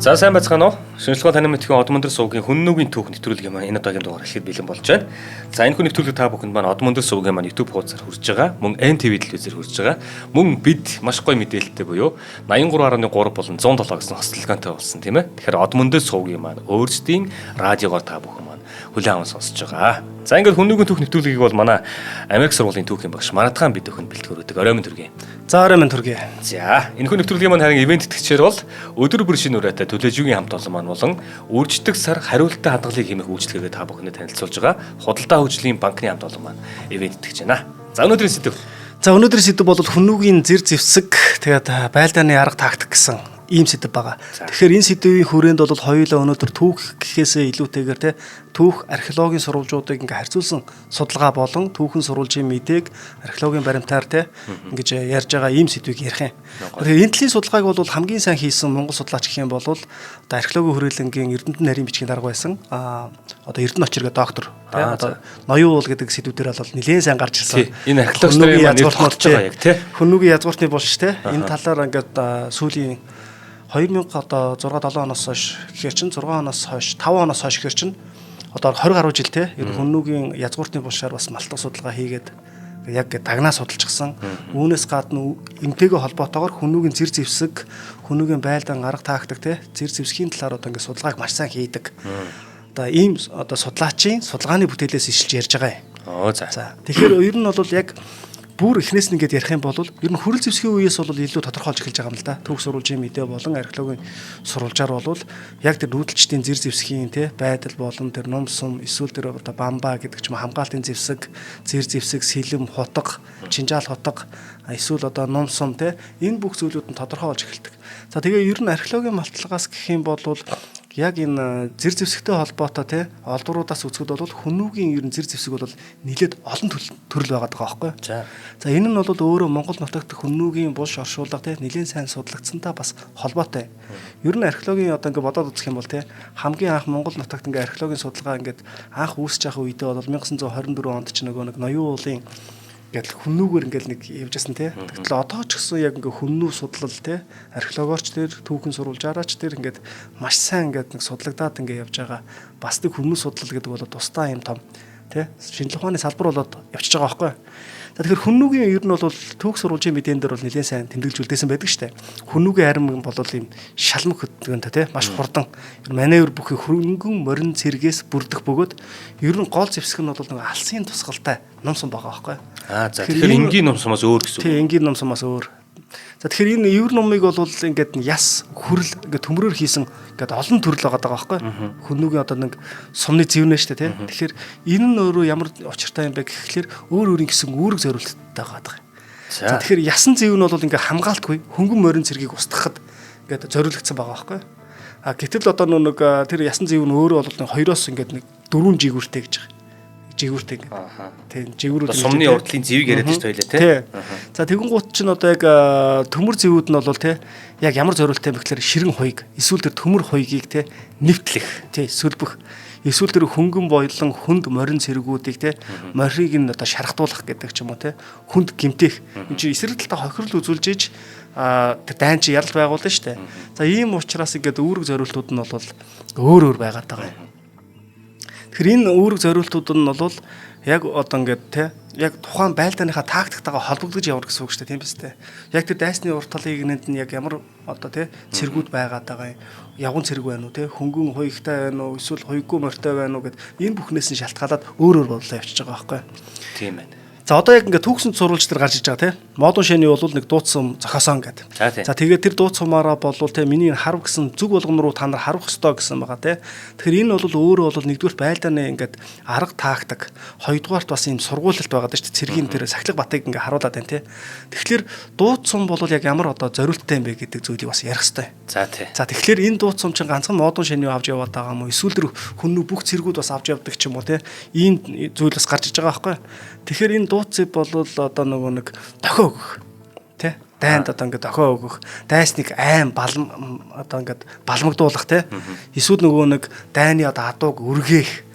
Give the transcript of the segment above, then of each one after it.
За сайн байцгаана уу? Шинжлэх ухааны танин мэдэхийн Одмөндөр сувгийн хүннүгийн түүх нэвтрүүлгийн маань энэ удаагийн дугаар эхлэхэд бэлэн болж байна. За энэ хүн нэвтрүүлгийг та бүхэнд маань Одмөндөр сувгийн маань YouTube хуудасаар хүрч байгаа. Мөн NTV телевизээр хүрч байгаа. Мөн бид маш гоё мэдээлэлтэй буюу 83.3 болон 107 гэсэн хослолгоонтой болсон, тийм ээ. Тэгэхээр Одмөндөр сувгийн маань өөрсдийн радиогоор та бүхэн маань хүлээн аван сонсож байгаа. За ингээд хүннүгийн түүх нэвтрүүлгийг бол манай Америк сургуулийн түүхийн багш Маратхан бид өхөнд бэлтгэрүүдэг. Орой минь төргий. За орой минь төргий. За энэ хүн нэвтрүүлгийн маань харин ивент тэтгэгчээр бол өдөр бүр шинэ ураатай төлөөжүүгийн хамт олон маань болон үрждэг сар хариулттай хадгалыг хэмээх үйлчлэгээ та бүхэнд танилцуулж байгаа худалдаа хөгжлийн банкны хамт олон маань ивент тэтгэж байна. За өнөөдрийн сэдэв. За өнөөдрийн сэдэв бол хүннүгийн зэр зэвсэг, тэгээд байлдааны арга тактик гэсэн ийм сэдэв байгаа. Тэгэхээр энэ сэдвийн хүрээнд бол хоёулаа өнөөдөр түүх гэхээсээ илүүтэйгээр те түүх археологийн сурвалжуудыг ингээ харьцуулсан судалгаа болон түүхэн сурвалжийн мэдээг археологийн баримтаар те ингэж ярьж байгаа ийм сэдвийг ярих юм. Тэгэхээр энэ төрлийн судалгааг бол хамгийн сайн хийсэн монгол судлаач гэх юм бол одоо археологийн хүрээлэнгийн Эрдэнэтэн нарийн бичгийн дарга байсан одоо Эрдэнэ очиргээ доктор те одоо ноён уул гэдэг сэдвүүдээр бол нэлээд сайн гарч ирсэн. Энэ археологч нарын маань тогтож байгаа яг те. Хүннүгийн язгууртны булш те энэ талаар ингээд сүүлийн 2000 одоо 6 7 оноос хойш гэхэр чинь 6 оноос хойш 5 оноос хойш гэхэр чинь одоо 20 гаруй жил те ер хүннүгийн язгууртны булшаар бас малтах судалгаа хийгээд яг дагнаа судалчихсан. Үүнээс гадна эмтэйгээ холбоотойгоор хүннүгийн зэр зэвсэг, хүннүгийн байлдаан арга тактик те зэр зэвсгийн талаар одоо ингээд судалгааг маш сайн хийдэг. Одоо ийм одоо судлаачийн судалгааны бүтээлээс ишилж ярьж байгаа юм. Оо за. За тэгэхээр ер нь бол яг бүр эхнээс нь ингээд ярих юм бол ер нь хүрэл зэвсгийн үеэс бол илүү тодорхойлж эхэлж байгаа юм л да. Түүх сурвалжийн мэдээ болон археологийн сурвалжаар бол яг тэр нүүдэлчдийн зэр зэвсгийн те байдал болон тэр нум сум эсвэл тэр одоо бамба гэдэг ч юм хамгаалтын зэвсэг, зэр зэвсэг, сэлэм, хутга, чинжаал хутга эсвэл одоо нум сум те энэ бүх зүйлүүд нь тодорхой болж эхэлдэг. За тэгээ ер нь археологийн малтлагаас гэх юм бол яг энэ зэр зэвсэгтэй холбоотой те олдвруудаас үзэхэд бол хүннүгийн ер нь зэр зэвсэг бол нэлээд олон төрөл байгаад байгаа байхгүй. За. За энэ нь бол өөрөө Монгол нутагт хүннүгийн булш оршуулга те нэлээд сайн судлагдсантай бас холбоотой. Ер нь археологийн одоо ингээд бодоод үзэх юм бол те хамгийн анх Монгол нутагт ингээд археологийн судалгаа ингээд анх үүсэж байгаа үедээ бол 1924 онд ч нөгөө нэг ноён уулын ингээл хүннүүгээр ингээл нэг явжсэн те. Тэгтэл одоо ч гэсэн яг ингээ хүннүү судлал те археологорч тэр түүхэн сурвалжаараач тэр ингээд маш сайн ингээд нэг судлагдаад ингээ явж байгаа. Бас нэг хүннүү судлал гэдэг бол тусдаа юм том те шинжлэх ухааны салбар болоод явчихж байгаа байхгүй. За тэгэхээр хүннүүгийн ер нь бол түүх сурвалжийн мэдээн дээр бол нэлээд сайн тэмдэглэж үлдээсэн байдаг штэ. Хүннүүгийн арим бол ийм шалмаг хөдөлгөөнтэй те маш хурдан маневр бүхий хөрөнгөн морин цэргээс бүрдэх бөгөөд ер нь гол зэвсэг нь бол нэг алсын тусгалтай нумсан байгаа байхгүй. Аа за тэгэхээр энгийн нумсмаас өөр гэсэн үг. Тий, энгийн нумсмаас өөр. За тэгэхээр энэ ивэр нумыг бол ингээд яс хүрэл ингээд төмрөөр хийсэн ингээд олон төрөл байгаа даа байхгүй. Хүннүгийн одоо нэг сумны зэвнэ штэ тий. Тэгэхээр энэ нь өөрөө ямар учиртай юм бэ гэхлээр өөр өөрийн гэсэн үүрэг зориулттай байгаа даа. За тэгэхээр ясан зэв нь бол ингээд хамгаалтгүй хөнгөн морин цэргийг устгахад ингээд зориулагдсан байгаа байхгүй. А гэтэл одоо нэг тэр ясан зэв нь өөрөө бол нэг хоёроос ингээд нэг дөрвөн жигүүртэй гэж байгаа жигүүртэй ингээд. Тийм, жигүүрүүд сумны урдлын зэвийг яриад шүү дээ тий. За тэгэн гут чинь одоо яг төмөр зэвүүд нь бол тий яг ямар зориулттай юм бэ гэхээр ширэн хуйг эсвэл тэр төмөр хуйгийг тий нэвтлэх тий сөлбөх эсвэл тэр хөнгөн боёлон хүнд морин цэргүүдийг тий морийг нь одоо шархтуулах гэдэг ч юм уу тий хүнд гимтэх. Энд чинь эсрэг талдаа хохирол үзүүлж иж тэр дайн чи ярал байгуулна шүү дээ. За ийм учраас ингээд үүрэг зориултууд нь бол өөр өөр байгаад байгаа юм. Тэгэхээр энэ үүрэг зориултууд нь бол яг одоо ингээд те яг тухайн байлдааныхаа тактиктайгаа холбогдож явна гэсэн үг шүү дээ, тийм биз дээ. Яг тэр дайсны урт талын игнэнд нь яг ямар одоо те цэргүүд байгаад байгаа юм. Явган цэрэг байна уу те хөнгөн хуйгтай байна уу эсвэл хуйггүй морьтой байна уу гэд энэ бүхнээс нь шалтгаалаад өөр өөр бодлоо явчихж байгаа байхгүй. Тийм байна. За одоо яг ингээд түүхсэн сурвалж дээр гарч иж байгаа тийм. Модон шэний бол нэг дууц сум зохиосон гэдэг. За тэгээд тэр дууц сумаараа болвол тийм миний энэ харв гэсэн зүг болгон руу та нар харвах ёстой гэсэн байгаа тийм. Тэгэхээр энэ бол өөрөө бол нэгдүгээр байлдааны ингээд арга тактик, хоёрдугаарт бас ийм сургуулилт байгаа даа шүү дээ. Цэргийн тэр сахилга батыг ингээд харуулад байна тийм. Тэгэхээр дууц сум бол яг ямар одоо зориулттай юм бэ гэдэг зүйлийг бас ярих ёстой. За тий. За тэгэхээр энэ дууц сум чинь ганцхан модон шэний авч яваад байгаа юм уу? Эсвэл тэр хүннүү бүх цэргүүд бас авч явдаг ч юм уу тийм. Ийм зүйл бас гарч иж байгаа байхгүй. Тэгэхээр энэ дууцыг бол одоо нөгөө нэг дохио өгөх тий дайнд одоо ингээд дохио өгөх, дайсныг айн балам одоо ингээд балмагдуулах тий эсвэл нөгөө нэг дайны одоо адууг өргээх.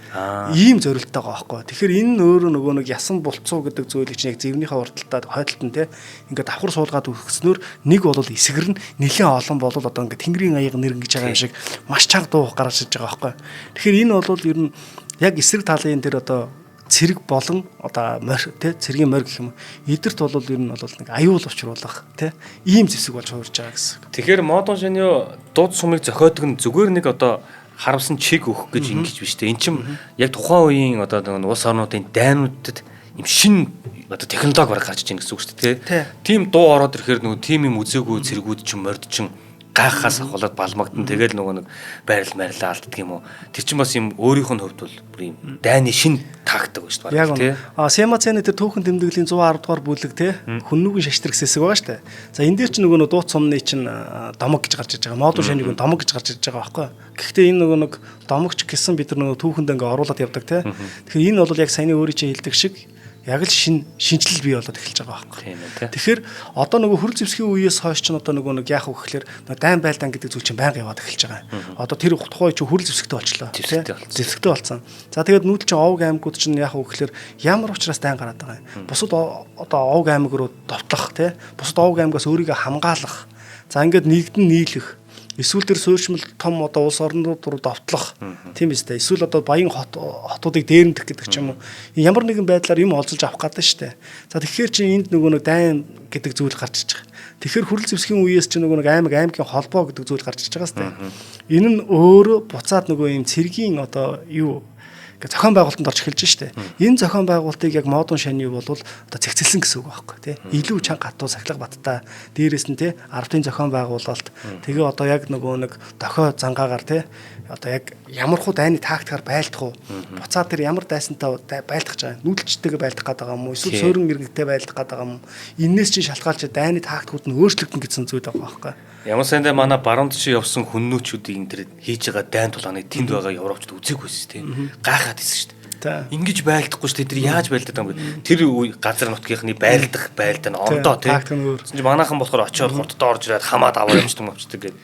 Ийм зорилттой байгаа байхгүй. Тэгэхээр энэ нь өөрөө нөгөө нэг ясан булцуу гэдэг зүйлийг чинь яг зэвнийхээ урдталтаа хойдолт нь те ингээд давхар суулгаад өгснөөр нэг бол эсгэр нь нэлээд олон болол одоо ингээд тэнгэрийн аяга нэрнэ гэж байгаа юм шиг маш чанга дуу гаргаж ирж байгаа байхгүй. Тэгэхээр энэ бол ер нь яг эсрэг талын тэр одоо цэрэг болон одоо морь тий цэргийн морь гэх юм эдэрт бол ер нь бол нэг аюул учруулах тий ийм зэвсэг болж хувирж байгаа гэсэн. Тэгэхээр модон шинэ дууд сумыг зохиодог нь зүгээр нэг одоо харамсан чиг өгөх гэж ингэж биш үү? Эн чинь яг тухайн үеийн одоо нэг улс орнуудын дайнуудад юм шин одоо технологи бараг гарч иж гэсэн үг шүү дээ тий. Тийм дуу ороод ирэхээр нөгөө тийм юм үзээгүй цэргүүд чинь морд чинь гайхахаас ахуулаад балмагдан тэгэл нөгөө нэг байрал майрлаа алддаг юм уу. Тэр чинь бас юм өөрийнх нь хувьд бол бүр юм дайны шин тактик байна шүү дээ тий. А Семацны тэр түүхэн тэмдэглэлийн 110 дугаар бүлэг тий хүннүгийн шаштраг хэсэг байгаа шүү дээ. За энэ дээр чинь нөгөө дууц сумны чинь домог гэж гарч иж байгаа. Модул шаныг домог гэж гарч иж байгаа байхгүй. Гэхдээ энэ нөгөө нэг домогч гэсэн бид нар нөгөө түүхэнд ингээ оруулаад явдаг тий. Тэгэхээр энэ бол яг саяны өөрийн чинь хэлдэг шиг яг л шинжлэл бий болоод эхэлж байгаа байхгүй. Тийм ээ. Тэгэхээр одоо нөгөө хөрөл зэвсгийн үеэс хойш чинь одоо нөгөө нэг яах вэ гэхэлэр дайн байлдаан гэдэг зүйл чинь байнга яваад эхэлж байгаа. Одоо тэр тухайн чинь хөрөл зэвсэгтэй болчлоо. Зэвсэгтэй болсон. За тэгээд нүүдэл чинь овг аймагуд чинь яах вэ гэхэлэр ямар учраас дайн гараад байгаа юм. Бусад одоо овг аймаг руу довтлох тий. Бусад овг аймагаас өөрийгөө хамгаалах. За ингээд нэгдэн нийлэх. Эсвэл тэр суурьшмал том одоо улс орнууд руу довтлох тийм биз дээ. Эсвэл одоо баян хотуудыг дээрэмдэх гэдэг ч юм уу. Ямар нэгэн байдлаар юм олзолж авах гэдэг шүү дээ. За тэгэхээр чинь энд нөгөө нэг дайн гэдэг зүйл гарч иж байгаа. Тэгэхээр хүрэл зэвсгийн үеэс чинь нөгөө нэг аймаг аймгийн холбоо гэдэг зүйл гарч иж байгаа шүү дээ. Энэ нь өөрөө буцаад нөгөө юм цэргийн одоо юу гэх зохион байгуулалтанд орж эхэлж штэ. Энэ зохион байгуулалтыг яг модон шаны бол одоо цэгцэлсэн гэсэн үг байхгүй тий. Илүү чанга хатуу сахилга баттай дээрээс нь тий ардын зохион байгуулалт тэгээ одоо яг нөгөө нэг дохио зангаагаар тий одоо яг ямар хуу дайны тактикаар байлдах уу? Буцаад тэр ямар дайсантай байлдах гэж байгаа юм? Нүүдэлчтэйгээ байлдах гээд байгаа юм уу? Эсвэл суурин иргэнтэй байлдах гээд байгаа юм уу? Эннээс чинь шалтгаалж дайны тактикууд нь өөрчлөгдөн гэсэн зүйл байгаа байхгүй. Ямар сандаа манай баруун тишээ явсан хүннүүчүүдийн тэр хийж байгаа дайн тулгааныг тэнд байгаа европчд үзээгүй байсан тий. Гайхаад исэн шүү дээ. Ингэж байлдахгүй шүү дээ. Тэр яаж байлдаад байгаа юм бэ? Тэр газар нутгийнхны байлдах байлдаа нь ондоо тий. Тэгсэн чинь манайхан болохоор очиод хурдтай орж ирээд хамаад аваа юмчдаг мовчдаг гэдэг.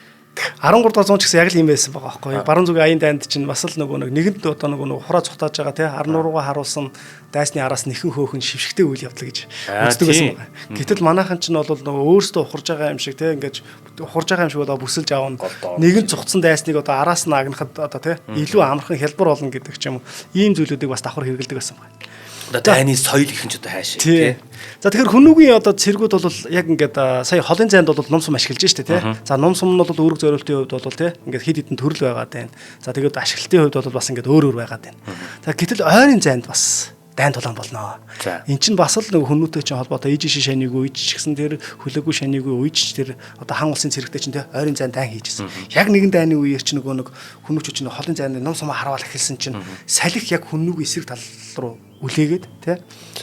13 дугаар зуун ч гэсэн яг л юм байсан байгаа байхгүй. Баруун зүгийн аян дайнд чинь бас л нөгөө нэг нэгэнд одоо нөгөө нэг хураа цухтааж байгаа тий. Арнуу руугаа харуулсан дайсны араас нэхэн хөөхөн шившигтэй үйл явдал гэж үздэг байсан байгаа. Гэтэл манайхан чинь бол нөгөө өөрсдөө ухарж байгаа юм шиг тий ингээд ухарж байгаа юм шиг одоо бүсэлж аавна. Нэгэн цухтсан дайсныг одоо араас нь агнахад одоо тий илүү амархан хялбар болно гэдэг ч юм уу. Ийм зүйлүүдийг бас давхар хэрэгэлдэг байсан байна. Одоо дайны соёл гэх юм ч одоо хайшаа тий. За тэгэхээр хүнүүгийн одоо цэргүүд бол яг ингээд сая холын зайд бол нум сум ашиглаж штэ тий. За нум сум нь бол үүрэг зориултын хувьд бол тий ингээд хэд хэдэн төрөл байгаад байна. За тэгээд ашиглалтын хувьд бол бас ингээд өөр өөр байгаад байна. За гэтэл ойрын зайд бас дайн тулаан болно. Эн чинь бас л нэг хүмүүтэй чинь холбоотой ижиш шаниг үеч ч гэсэн тэр хүлээгүй шаниг үеч тэр одоо хан улсын цэрэгтэй чинь тэр ойрын зайн дайн хийжсэн. Яг нэгэн дайны үеэр чинь нөгөө нэг хүмүүчүүд чинь холын зайны ном сумаа хараал эхэлсэн чинь салхи яг хүмүүг эсрэг тал руу үлээгээд тий.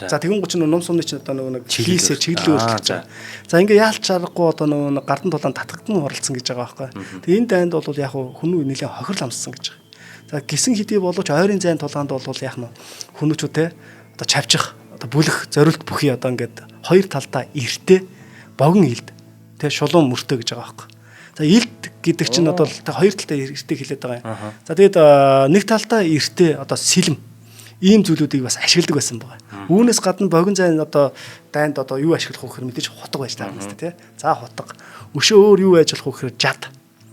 За тэгэн гуч ном сумны чинь одоо нөгөө нэг хийсээ чиглэл өөрчлөж байгаа. За ингээ яалч аргагүй одоо нөгөө нэг гардан тулаан татагдан оролцсон гэж байгаа байхгүй. Тэгээ энэ дайнд бол яг хүмүүг нэлээд хохирол амссан гэж байгаа. За гисэн хэдий боловч ойрын зайн тулаанд бол яг нь хүмүүчүүд те одоо чавчих одоо бүлэх зорилт бүхий одоо ингээд хоёр талдаа эртээ богон илд те шулуун мөртөө гэж байгаа байхгүй. За илд гэдэг чинь одоо хоёр талдаа эртээ хэлээд байгаа юм. За тэгээд нэг талдаа эртээ одоо сэлэм ийм зүйлүүдийг бас ашигладаг байсан байгаа. Үүнээс гадна богино зайн одоо дайнд одоо юу ашиглах вэ гэхээр мэдээж хутга байж таарна шүү дээ тий. За хутга. Өшөө өөр юу байж болох вэ гэхээр жад.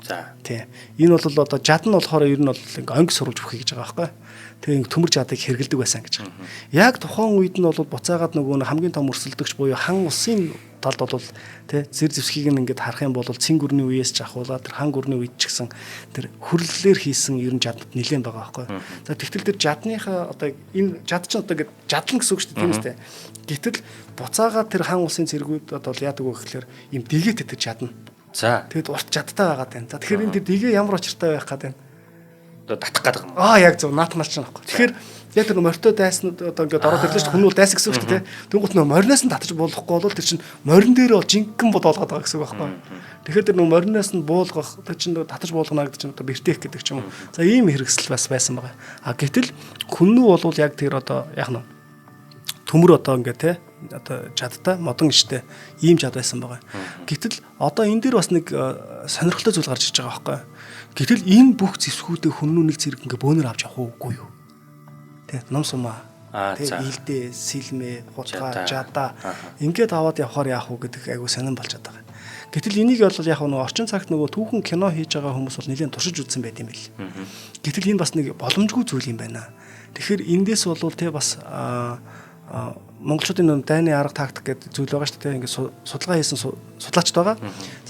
За тий. Энэ бол одоо жад нь болохоор ер нь бол ингээ онг сурвалж бүхий гэж байгаа байхгүй. Тэгээ ингээ төмөр жадыг хэрэгэлдэг байсан гэж байгаа. Яг тухайн үед нь бол буцаагаад нөгөө хамгийн том өрсөлдөгч буюу хан улсын талд бол тий зэр зэвсгийг нь ингээд харах юм бол цэн гүрний үеэс ч ахуулаад тэр хан гүрний үед ч гэсэн тэр хүрлэлээр хийсэн ер нь жаднууд нэлээд байгаа байхгүй. За тэгтэл тэр жадныхаа одоо энэ жад чинь одоо ингээд жадлан гэсэн үг шүү дээ тийм үстэй. Гэтэл буцаагаад тэр хан улсын цэргүүд одоо яадаг вэ гэхэлэр им дэгээтэй тэр жадна. За. Тэгэд урт чадтай байгаад байна. За тэгэхээр энэ тэр дэгээ ямар учиртай байх гээд байна? Одоо татах гээд байгаа юм. Аа яг зөв наатмал чинь аахгүй. Тэгэхээр яг тэр морьтой дайснууд одоо ингээд ороод ирлээ шүү дээ. Хүн бол дайсан гэсэн үг шүү дээ. Тэнгуут нөө мориноос нь татаж болохгүй бол тэр чинь морин дээр бол жинхэнэ бод болгоод байгаа гэсэн үг байхгүй. Тэгэхээр тэр нөө мориноос нь буулгах тэр чинь татаж буулгана гэдэг чинь одоо бэртэх гэдэг ч юм уу. За ийм хэрэгсэл бас байсан байгаа. А гэтэл хүннүү бол яг тэр одоо яг нь төмөр одоо ингээд те одоо чадтай модон иштэй ийм жад байсан байгаа. Гэтэл одоо энэ дээр бас нэг сонирхолтой зүйл гарч иж байгаа байхгүй. Гэтэл энэ бүх зэвсгүүдээ хүннүү нэг зэрэг ингээ бөөнөр авч явах уугүй юу? Тэ ном сумаа. Тэ илдээ, сэлмээ, хутгаа, жадаа ингээд аваад явхаар яах вэ гэдэг айгу сонирн болчиход байгаа. Гэтэл энийг бол яг нөгөө орчин цагт нөгөө түүхэн кино хийж байгаа хүмүүс бол нэлээд туршиж үзсэн байт юм бэл. Гэтэл энэ бас нэг боломжгүй зүйл юм байна. Тэгэхээр эндээс бол тэ бас монголчуудын нөгөө дайны арга тактик гэдэг зүйл байгаа шүү дээ. Ингээд судалгаа хийсэн судлаачд байгаа.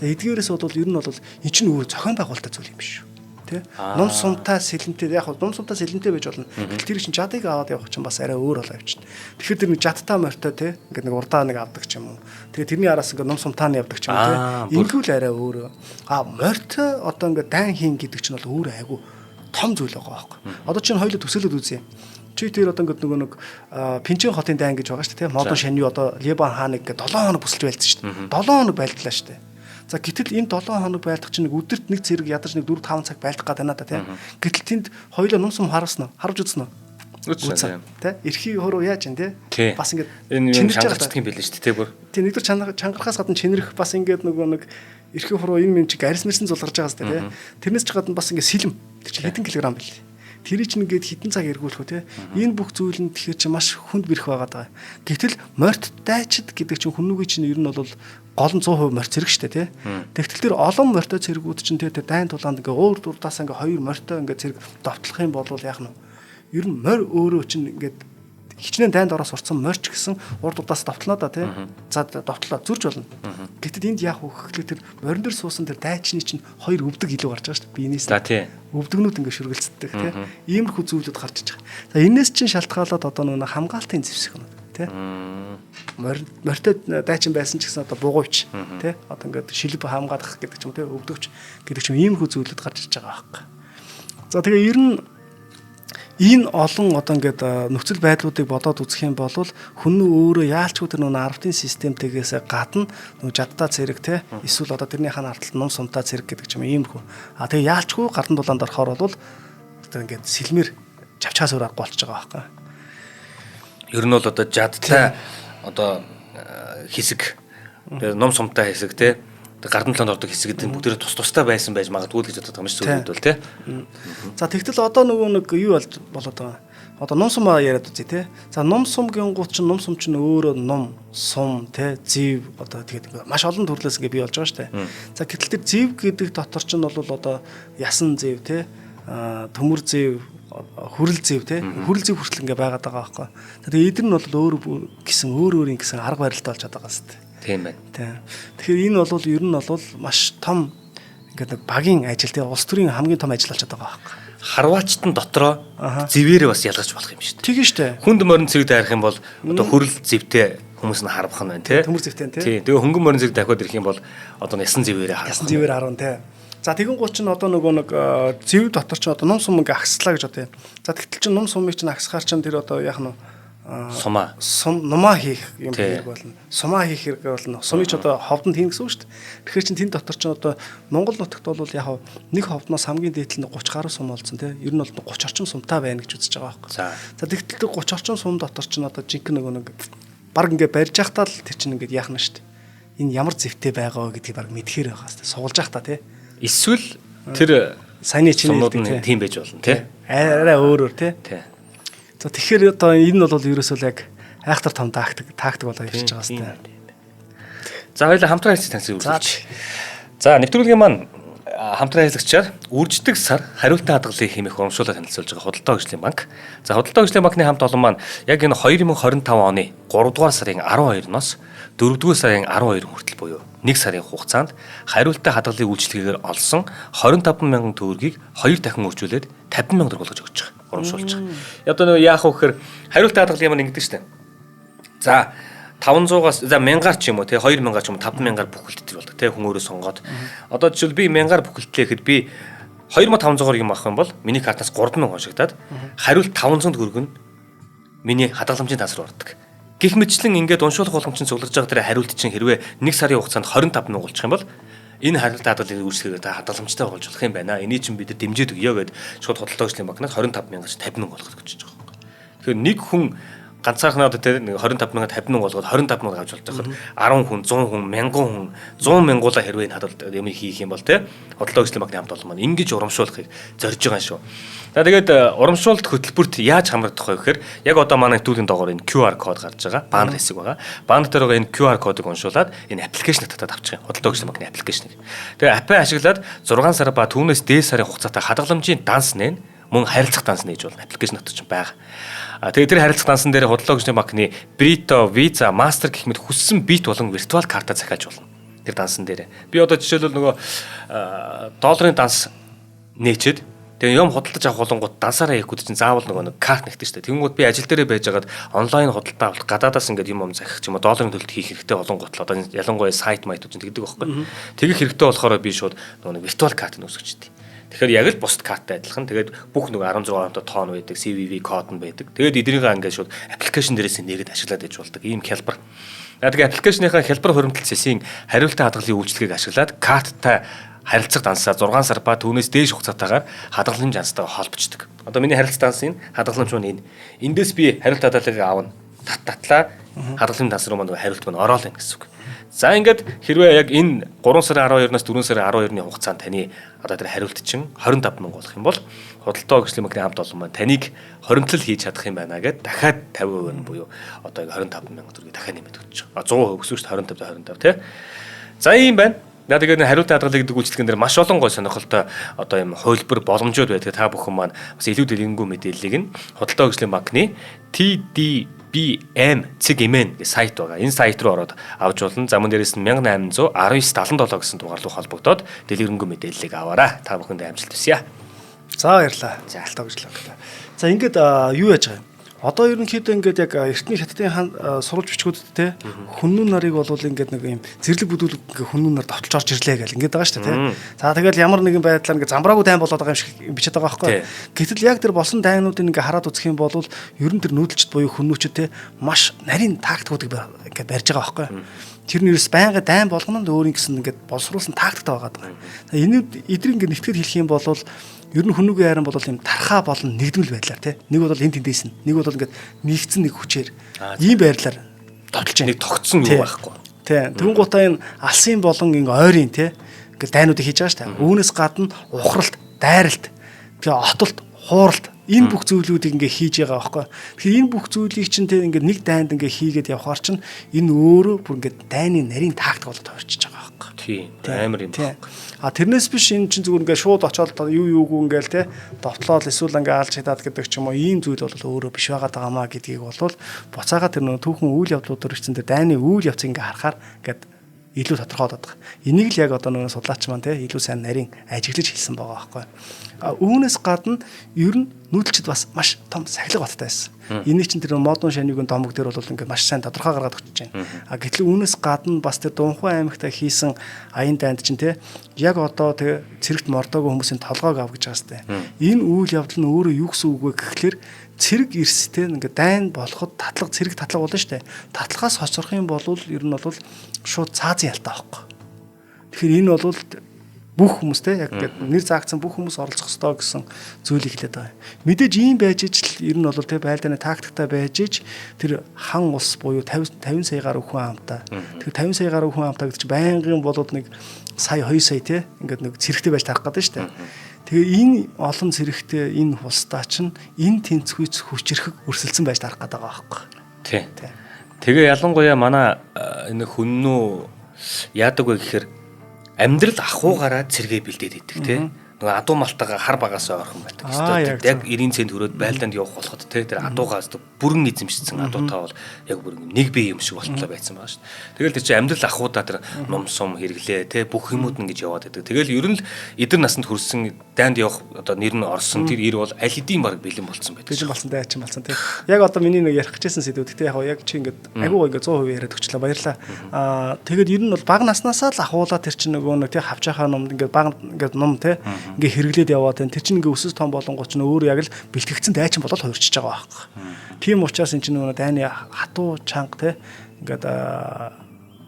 За эдгээрээс бол ер нь бол эн чинь өөр зохион байгуулалттай зүйл юм биш үү? Тэ? Ном сумтай сэлэмтэй яг ном сумтай сэлэмтэй байж болно. Гэтэл тэр чинь жадыг аваад явах чинь бас арай өөр болоо явчихна. Тэгэхээр тэр нэг жадтай морьтой тэ ингээд нэг урдаа нэг авдаг ч юм уу. Тэгээ тэрний араас ингээд ном сумтаа нь явдаг ч юм уу тэ. Ингэвэл арай өөр. А морьтой одоо ингээд дайн хийн гэдэг чинь бол өөр айгу том зүйл байгаа байхгүй. Одоо чинь хоёулаа төсөөлөд үзье. Чи тэр одоо ингээд нөгөө нэг Пинчэн хотын дайн гэж байгаа шүү дээ, тийм. Модон шанью одоо Либан хааныг ингээд 7 хоног бүсэлж байлдсан шүү дээ. 7 хоног байлдлаа шүү дээ. За гэтэл энэ 7 хоног байлдах чинь нэг өдөрт нэг зэрэг ядаж нэг 4 5 цаг байлдах гээд байна да тийм. Гэтэл тэнд хоёулаа ном сум харуулсан уу? Харж үзсэн үү? Үзсэн. Тэ? Эрхий хөрөө яаж юм те? Бас ингээд энэ юм чангарчдаг юм билээ шүү дээ, тэ бүр. Тийм, нэгдүгээр чангархаас гадна чинэрх бас ингээд нөгөө нэг эрхий хуруу энэ юм чиг арьс мэрсэн зулгарч байгаа хэвээр те. Тэрнээс ч гадна бас ингээд сэлэм. Тэр чинь хэдэн килограмм бэл. Тэрий чинь ингээд хитэн цаг эргүүлэх үү те. Энэ бүх зүйл нь тэгэхээр чи маш хүнд бэрх байгаа даа. Гэтэл морьт дайчид гэдэг чинь хүмүүгийн чинь ер нь бол гол нь 100% морь цэрэг штэ те. Тэгтэл тэр олон морьтой цэргүүд чинь те дайн тулаанд ингээ өөр дурдаас ингээ хоёр морьтой ингээ цэрэг довтлох юм бол яах нь вэ? Ер нь морь өөрөө чинь ингээд хичнээн дайнд ороос урцсан морьч гэсэн урд удаас довтлоо да тий. За довтлоо зурж болно. Гэтэл энд яах вэ гэхлээр тэр морин дээр суусан тэр дайчны чинь хоёр өвдөг илүү гарч байгаа шүү дээ. Биенээс. За тий. Өвдөгнүүд ингээ шүргэлцдэг тий. Иймэрхүү зүйлүүд гарч иж байгаа. За энэс чинь шалтгаалаад одоо нөгөө хамгаалтын зэвсэг юм тий. Морьтой дайчин байсан ч гэсэн одоо бугуйч тий. Одоо ингээд шилб хамгаалах гэдэг ч юм тий. Өвдөгч гэдэг ч юм иймэрхүү зүйлүүд гарч иж байгаа байхгүй. За тэгээ ер нь энэ олон одоо ингээд нөхцөл байдлуудыг бодоод үзэх юм бол хүн өөрөө яалчгүй тэр нөгөө арвтын системтэйгээс гадна нөгөө жадтай цэрэг те эсвэл одоо тэрний хаан арталт ном сумтай цэрэг гэдэг ч юм иймэрхүү. А тэгээ яалчгүй гардан дулаанд орохоор бол одоо ингээд сэлмэр чавчхаас өөр аргагүй болчихж байгаа байхгүй. Ер нь бол одоо жадтай одоо хэсэг тэгээ ном сумтай хэсэг те гардан таланд ордог хэсэг гэдэг нь бүгдээрээ тус тустай байсан байж магадгүй л гэж боддог юм шиг зүйлүүд бол тий. За тэгтэл одоо нөгөө нэг юу болоод байгаа. Одоо ном сумаа яриад үзье тий. За ном сум гингууд чинь ном сум чинь өөрөө ном, сум тий, зэв одоо тэгээд маш олон төрлөөс ингээ бий болж байгаа шүү дээ. За гэтэл тэр зэв гэдэг дотор чинь бол одоо ясан зэв тий, төмөр зэв, хүрэл зэв тий, хүрэл зэв хүртэл ингээ байгаад байгаа байхгүй. Тэгээд эдгээр нь бол өөр гэсэн өөр өөрийн гэсэн арга барилтай болж байгаа юм шүү. Тийм байна. Тийм. Тэгэхээр энэ бол ер нь бол маш том ингээд нэг багийн ажил тий улс төрийн хамгийн том ажил болчиход байгаа байхгүй. Харваачтан дотроо зэвээрээ бас ялгаж болох юм шүү дээ. Тийм шүү дээ. Хүнд морин цэрэг дайрах юм бол одоо хүрэл зэвтэй хүмүүс нь харвах нь байна тий. Төмөр зэвтэй тий. Тийм. Тэгээ хөнгөн морин цэрэг дахиад ирэх юм бол одоо ясан зэвээрээ харвах. Ясан зэвээр харван тий. За тэгэн гоо чинь одоо нөгөө нэг зэв дотор чинь одоо ном сум ингээ агслаа гэж бодъё. За тэгтэл чинь ном сумыг чинь агсахаар чинь тэр одоо яах нь сумаа сум нумаа хийх юм хэрэг болно. Сумаа хийх хэрэг болно. Сумыг ч одоо ховдонд хийн гэсэн үг шүү дээ. Тэгэхээр чин тэнд дотор чинь одоо Монгол нутагт бол яг нэг ховдноос хамгийн дээд нь 30 гаруй сум болсон тий. Ер нь бол 30 орчим сумтай байна гэж үзэж байгаа байхгүй. За тэгтэл 30 орчим сум дотор чинь одоо жинхэнэ нөгөө нэг баг ингээ барьж явахтаа л тэр чинь ингээд яах нь шүү дээ. Энэ ямар зэвтэй байгаа вэ гэдгийг баг мэдхээр байгаа шүү дээ. Сугалж явахтаа тий. Эсвэл тэр саяны чиний хэлдэг тийм байж болно тий. Арай өөрөөр тий. За тэгэхээр одоо энэ нь бол ерөөсөө л яг айхтар том тактик болоо явчихж байгаа хэвээр. За хоёулаа хамтран ажиллах танилцыг үргэлжлүүлж. За нэвтрүүлгийн маань хамтран ажиллагчаар үрждэг сар хариултын хадгалыг хэмээх урамшууллаар танилцуулж байгаа Худалдаа хөгжлийн банк. За Худалдаа хөгжлийн банкны хамт олон маань яг энэ 2025 оны 3 дугаар сарын 12-ноос 4 дугаар сарын 12 хүртэл буюу 1 сарын хугацаанд хариултын хадгалыг үйлчилгээгээр олсон 25 мянган төгрөгийг 2 дахин үржүүлээд 50 мянган төгрөг болгож өгч байгаа. Урамшуулж байгаа. Одоо нөгөө яах вэ гэхээр хариултын хадгалын юм ингэдэг штэ. За 500-аас за 1000-аар ч юм уу те 2000-аар ч юм уу 5000-аар бүхэлдэл болдог те хүн өөрөө сонгоод. Одоо жишээл би 1000-аар бүхэлдлээ гэхэд би 2500-аар юм авах юм бол миний картаас 3000 хоншигдаад хариулт 500 төгрөг нь миний хадгаламжийн тас руу ордог. Гэх мэтчлэн ингээд уншуулах боломж нь цугларж байгаа тэр хариулт чинь хэрвээ 1 сарын хугацаанд 25 мянга болчих юм бол энэ хариулт хадгалыг үйлчлэгээр та хадгаламжтай болж болох юм байна. Энийг чинь бид дэмжиж өгье гэд шууд Худалдаа хөгжлийн банкнаас 25 мянгаас 50 мянга болгох гэж байгаа юм. Тэгэхээр нэг хүн Ганцаархнаа одоо тэр 25 мянга 50 мянга болгоод 25 мянга авч болж байхад 10 хүн, 100 хүн, 1000 хүн, 100 мянгуулаа хэрвээ энэ хадгалт юм хийх юм бол те худалдаа хөгжлийн банкны хамт олон маань ингэж урамшуулахыг зорж байгаа юм шүү. За тэгээд урамшуулалт хөтөлбөрт яаж хамрагдах вэ гэхээр яг одоо манай нэвтрүүлгийн доогоор энэ QR код гарч байгаа. Баннер хэсэг байгаа. Баннер дээр байгаа энэ QR кодыг уншуулад энэ аппликейшнийг татаад авчих юм. Худалдаа хөгжлийн банкны аппликейшнийг. Тэгээ апп ашиглаад 6 сар ба түүнээс дээд сарын хугацаатай хадгаламжийн данс нэн мөн харилцах данс нээж болно. Аппликейшн дотор ч байгаа. Тэгээ тэр харилцах дансан дээр худалдаа хөгжлийн банкны Brito, Visa, Master гэх мэт хүссэн бит болон виртуал карта захиалж болно. Тэр дансан дээр. Би одоо жишээлбэл нөгөө долларын данс нээчээд тэгээ юм худалдаж авах болонгууд дансаараа хийхгүй чинь заавал нөгөө нэг карт нэгтэн шүү дээ. Тэнгүүд би ажил дээрээ байжгаад онлайн худалдаа авалт гадаадаас ингээд юм захих ч юм уу долларын төлөлт хийх хэрэгтэй болонгууд л одоо ялангуяа сайт майтууд чинь тэгдэг байхгүй. Тэгэх хэрэгтэй болохоор би шууд нөгөө нэг виртуал карт нь үүсгэжтэй. Тэгэхээр яг л бусд карттай адилхан. Тэгээд бүх нөгөө 16 онтой тоон байдаг, CVV код нь байдаг. Тэгээд эднийгээ ингээд шууд аппликейшн дээрээс нээгээд ашиглаад иж болдог. Ийм хялбар. Тэгээд аппликейшныхаа хялбар хуримтлал сэсийн хариултын хадгалын үйлчилгээг ашиглаад карттай харилцах дансаа 6 сар ба түүнээс дээш хугацаатаагаар хадгаламж данстайгаа холбочдөг. Одоо миний харилцах данс энэ, хадгаламж маань энэ. Эндээс би хариулт хадгалыг авна. Татлаа хадгаламж данс руу маань хариулт маань ороол байна гэсэн үг. За ингээд хэрвээ яг энэ 3 сарын 12-наас 4 сарын 12-ны хугацаанд таны одоо тэр хариулт чинь 25 мянга болох юм бол худалдаа хөгжлийн банкны хамт олон маань таныг хоримтлал хийж чадах юм байна гэд дахиад 50% нь буюу одоо 25 мянга төгрөгийг дахиад нэмээд өгч байгаа. 100% гэсэн шүү дээ 25 25 тий. За ийм байна. За тэгээд хариулт хадгалыг гэдэг үйлчлэгэн дээр маш олон гой сонирхолтой одоо юм хувилбар боломжууд байдаг. Та бүхэн маань бас илүү дэлгэрэнгүй мэдээллийг нь худалдаа хөгжлийн банкны TDBM цэг MN гэх сайт байгаа. Энэ сайт руу ороод авч болно. За мөн дээрээс нь 1819 77 гэсэн дугаар руу холбогдоод дэлгэрэнгүй мэдээллийг аваарай. Та бүхэнд амжилт хүсье. За баярлалаа. За худалдаа хөгжлийн банк. За ингээд юу яаж байгаа юм? Одоо ерөнхийдөө ингээд яг эртний хятадын хаан сурвалж бичгүүдэд те хүннүн нарыг бол ингээд нэг юм зэрлэг бүдүүлэг ингээд хүннүн нар давталж орж ирлээ гэл ингээд байгаа шүү дээ те. За тэгэл ямар нэгэн байдлаар ингээд замбраагүй дайн болоод байгаа юм шиг бичээд байгаа байхгүй. Гэтэл яг тэр болсон дайнуудыг ингээд хараад үзэх юм бол ер нь тэр нүүдэлчд буюу хүннүүчд те маш нарийн тактикуудыг ингээд барьж байгаа байхгүй. Тэр нь ерөөс байнга дайн болгоно нь өөрийн гэсэн ингээд боловсруулсан тактиктай байгаа даа. Энэ эдрийг ингээд нэгтгэл хэлэх юм бол ер нь хүннүгийн айран бол юм тархаа болон нэгдмэл байдлаар тий. Нэг бол энэ тэндээс нь, нэг бол ингээд нэгдсэн нэг хүчээр ийм байрлалаар довтлж байна. Нэг тогтсон юм байхгүй. Тий. Тэгүн гутаа энэ алсын болон ингээ ойрын тий. Ингээд дайнуудыг хийж байгаа шүү дээ. Үүнээс гадна ухралт, дайралт, тэгээ отолт, хууралт энэ бүх зүйлүүдийг ингээ хийж байгаа байхгүй. Тэгэхээр энэ бүх зүйлийг чинь тий ингээд нэг дайнд ингээ хийгээд явхаар чинь энэ өөрөө бүр ингээд дайны нарийн тактик болоод хувирчиж байгаа байхгүй. Тийм. Амар юм байхгүй. А тэрнээс биш энэ чинь зүгээр ингээ шууд очоод юу юугүй ингээл те довтлоод эсвэл ингээ алж хятад гэдэг ч юм уу ийм зүйл бол өөрөө биш байгаа даа маа гэдгийг бол буцаага тэр нөө түүхэн үйл явдлуудаар ирсэн тэр дайны үйл явцыг ингээ харахаар ингээд илүү тодорхой болоод байгаа. Энийг л яг одоо нөгөө судлаач маань те илүү сайн нарийн ажиглаж хэлсэн байгаа байхгүй. А үүнээс гадна ер нь нүүдэлчд бас маш том сахилга баттай байсан. Энийг чинь тэр модон шанигийн домог дээр бол ингээд маш сайн тодорхой гаргаад өгч байна. А гэтэл үүнээс гадна бас тэр Дунхуй аймагта хийсэн аян дайнд чинь те яг одоо тэг цэрэгт мордоогүй хүмүүсийн толгойг ав гэж байгаа сте. Энэ үйл явдал нь өөрөө юу гэсэн үг вэ гэхлээр цэрэг эрстэй ингээд дайн болоход татлага цэрэг татлага болно шүү дээ. Татлагаас хоцрох юм бол ер нь бол шууд цаазын ялтаа байхгүй. Тэгэхээр энэ бол бүх хүмүүстэй яг ингээд нэр заагдсан бүх хүмүүс оролцох ёстой гэсэн зүйлийг хэлээд байгаа юм. Мэдээж ийм байж ижил ер нь бол те байлдааны тактиктай байж иж тэр хан улс буюу 50 50 сая гаруй хүн амтай. Тэр 50 сая гаруй хүн амтай гэдэг чинь байнгын болоод нэг сая 2 сая те ингээд нэг цэрэгтэй байж тарах гэдэг шүү дээ. Тэгээ энэ олон цэрэгтэй энэ улсдаа чинь энэ тэнцвүүц хүчирхэг өрсөлдсөн байж тарах гэдэг байгаа байхгүй. Тий. Тэгээ ялангуяа манай энэ хүннүү яадаг вэ гэхээр амьдрал ахуйгаараа цэргээ бэлдээд идэг тий. Нөгөө адуу малтайгаа хар багасаа орхон байдаг. Яг 90 цент өрөөд байлдаанд явах болоход тий тэр адуугаас бүрэн эзэмшсэн адуутай бол яг бүр нэг бие юм шиг болтлоо байсан байгаа шүү дээ. Тэгэл тэр чинь амьдрал ахуйдаа тэр ном сум хэрэглээ тий бүх юмуд ингэж яваад байдаг. Тэгэл ер нь л эдэр насанд хүрсэн дайнд явах одоо нэр нь орсон тэр ир бол аль хэдийн баг бэлэн болцсон байдаг. Бэлэн болсон дайчин болсон тий. Яг одоо миний нэг ярих гэжсэн сэдв. Гэтэ яг яг чи ингээд айгуу ингээд 100% яриад өчлөө баярлаа. Аа тэгээд ер нь бол бага наснаасаа л ахуулаа тэр чинь нөгөө нэг тий хавчаахаа номд ингээд бага ингээд ном тий ингээ хэрэглээд яваад байна. Тэр чинь ингээ өсөс том болонгоо чинь өөрөө яг л бэлтгэгдсэн дайчин болол хувирчиж байгаа байхгүй. Тийм учраас эн чинь нөгөө дайны хатуу чанга тий ингээд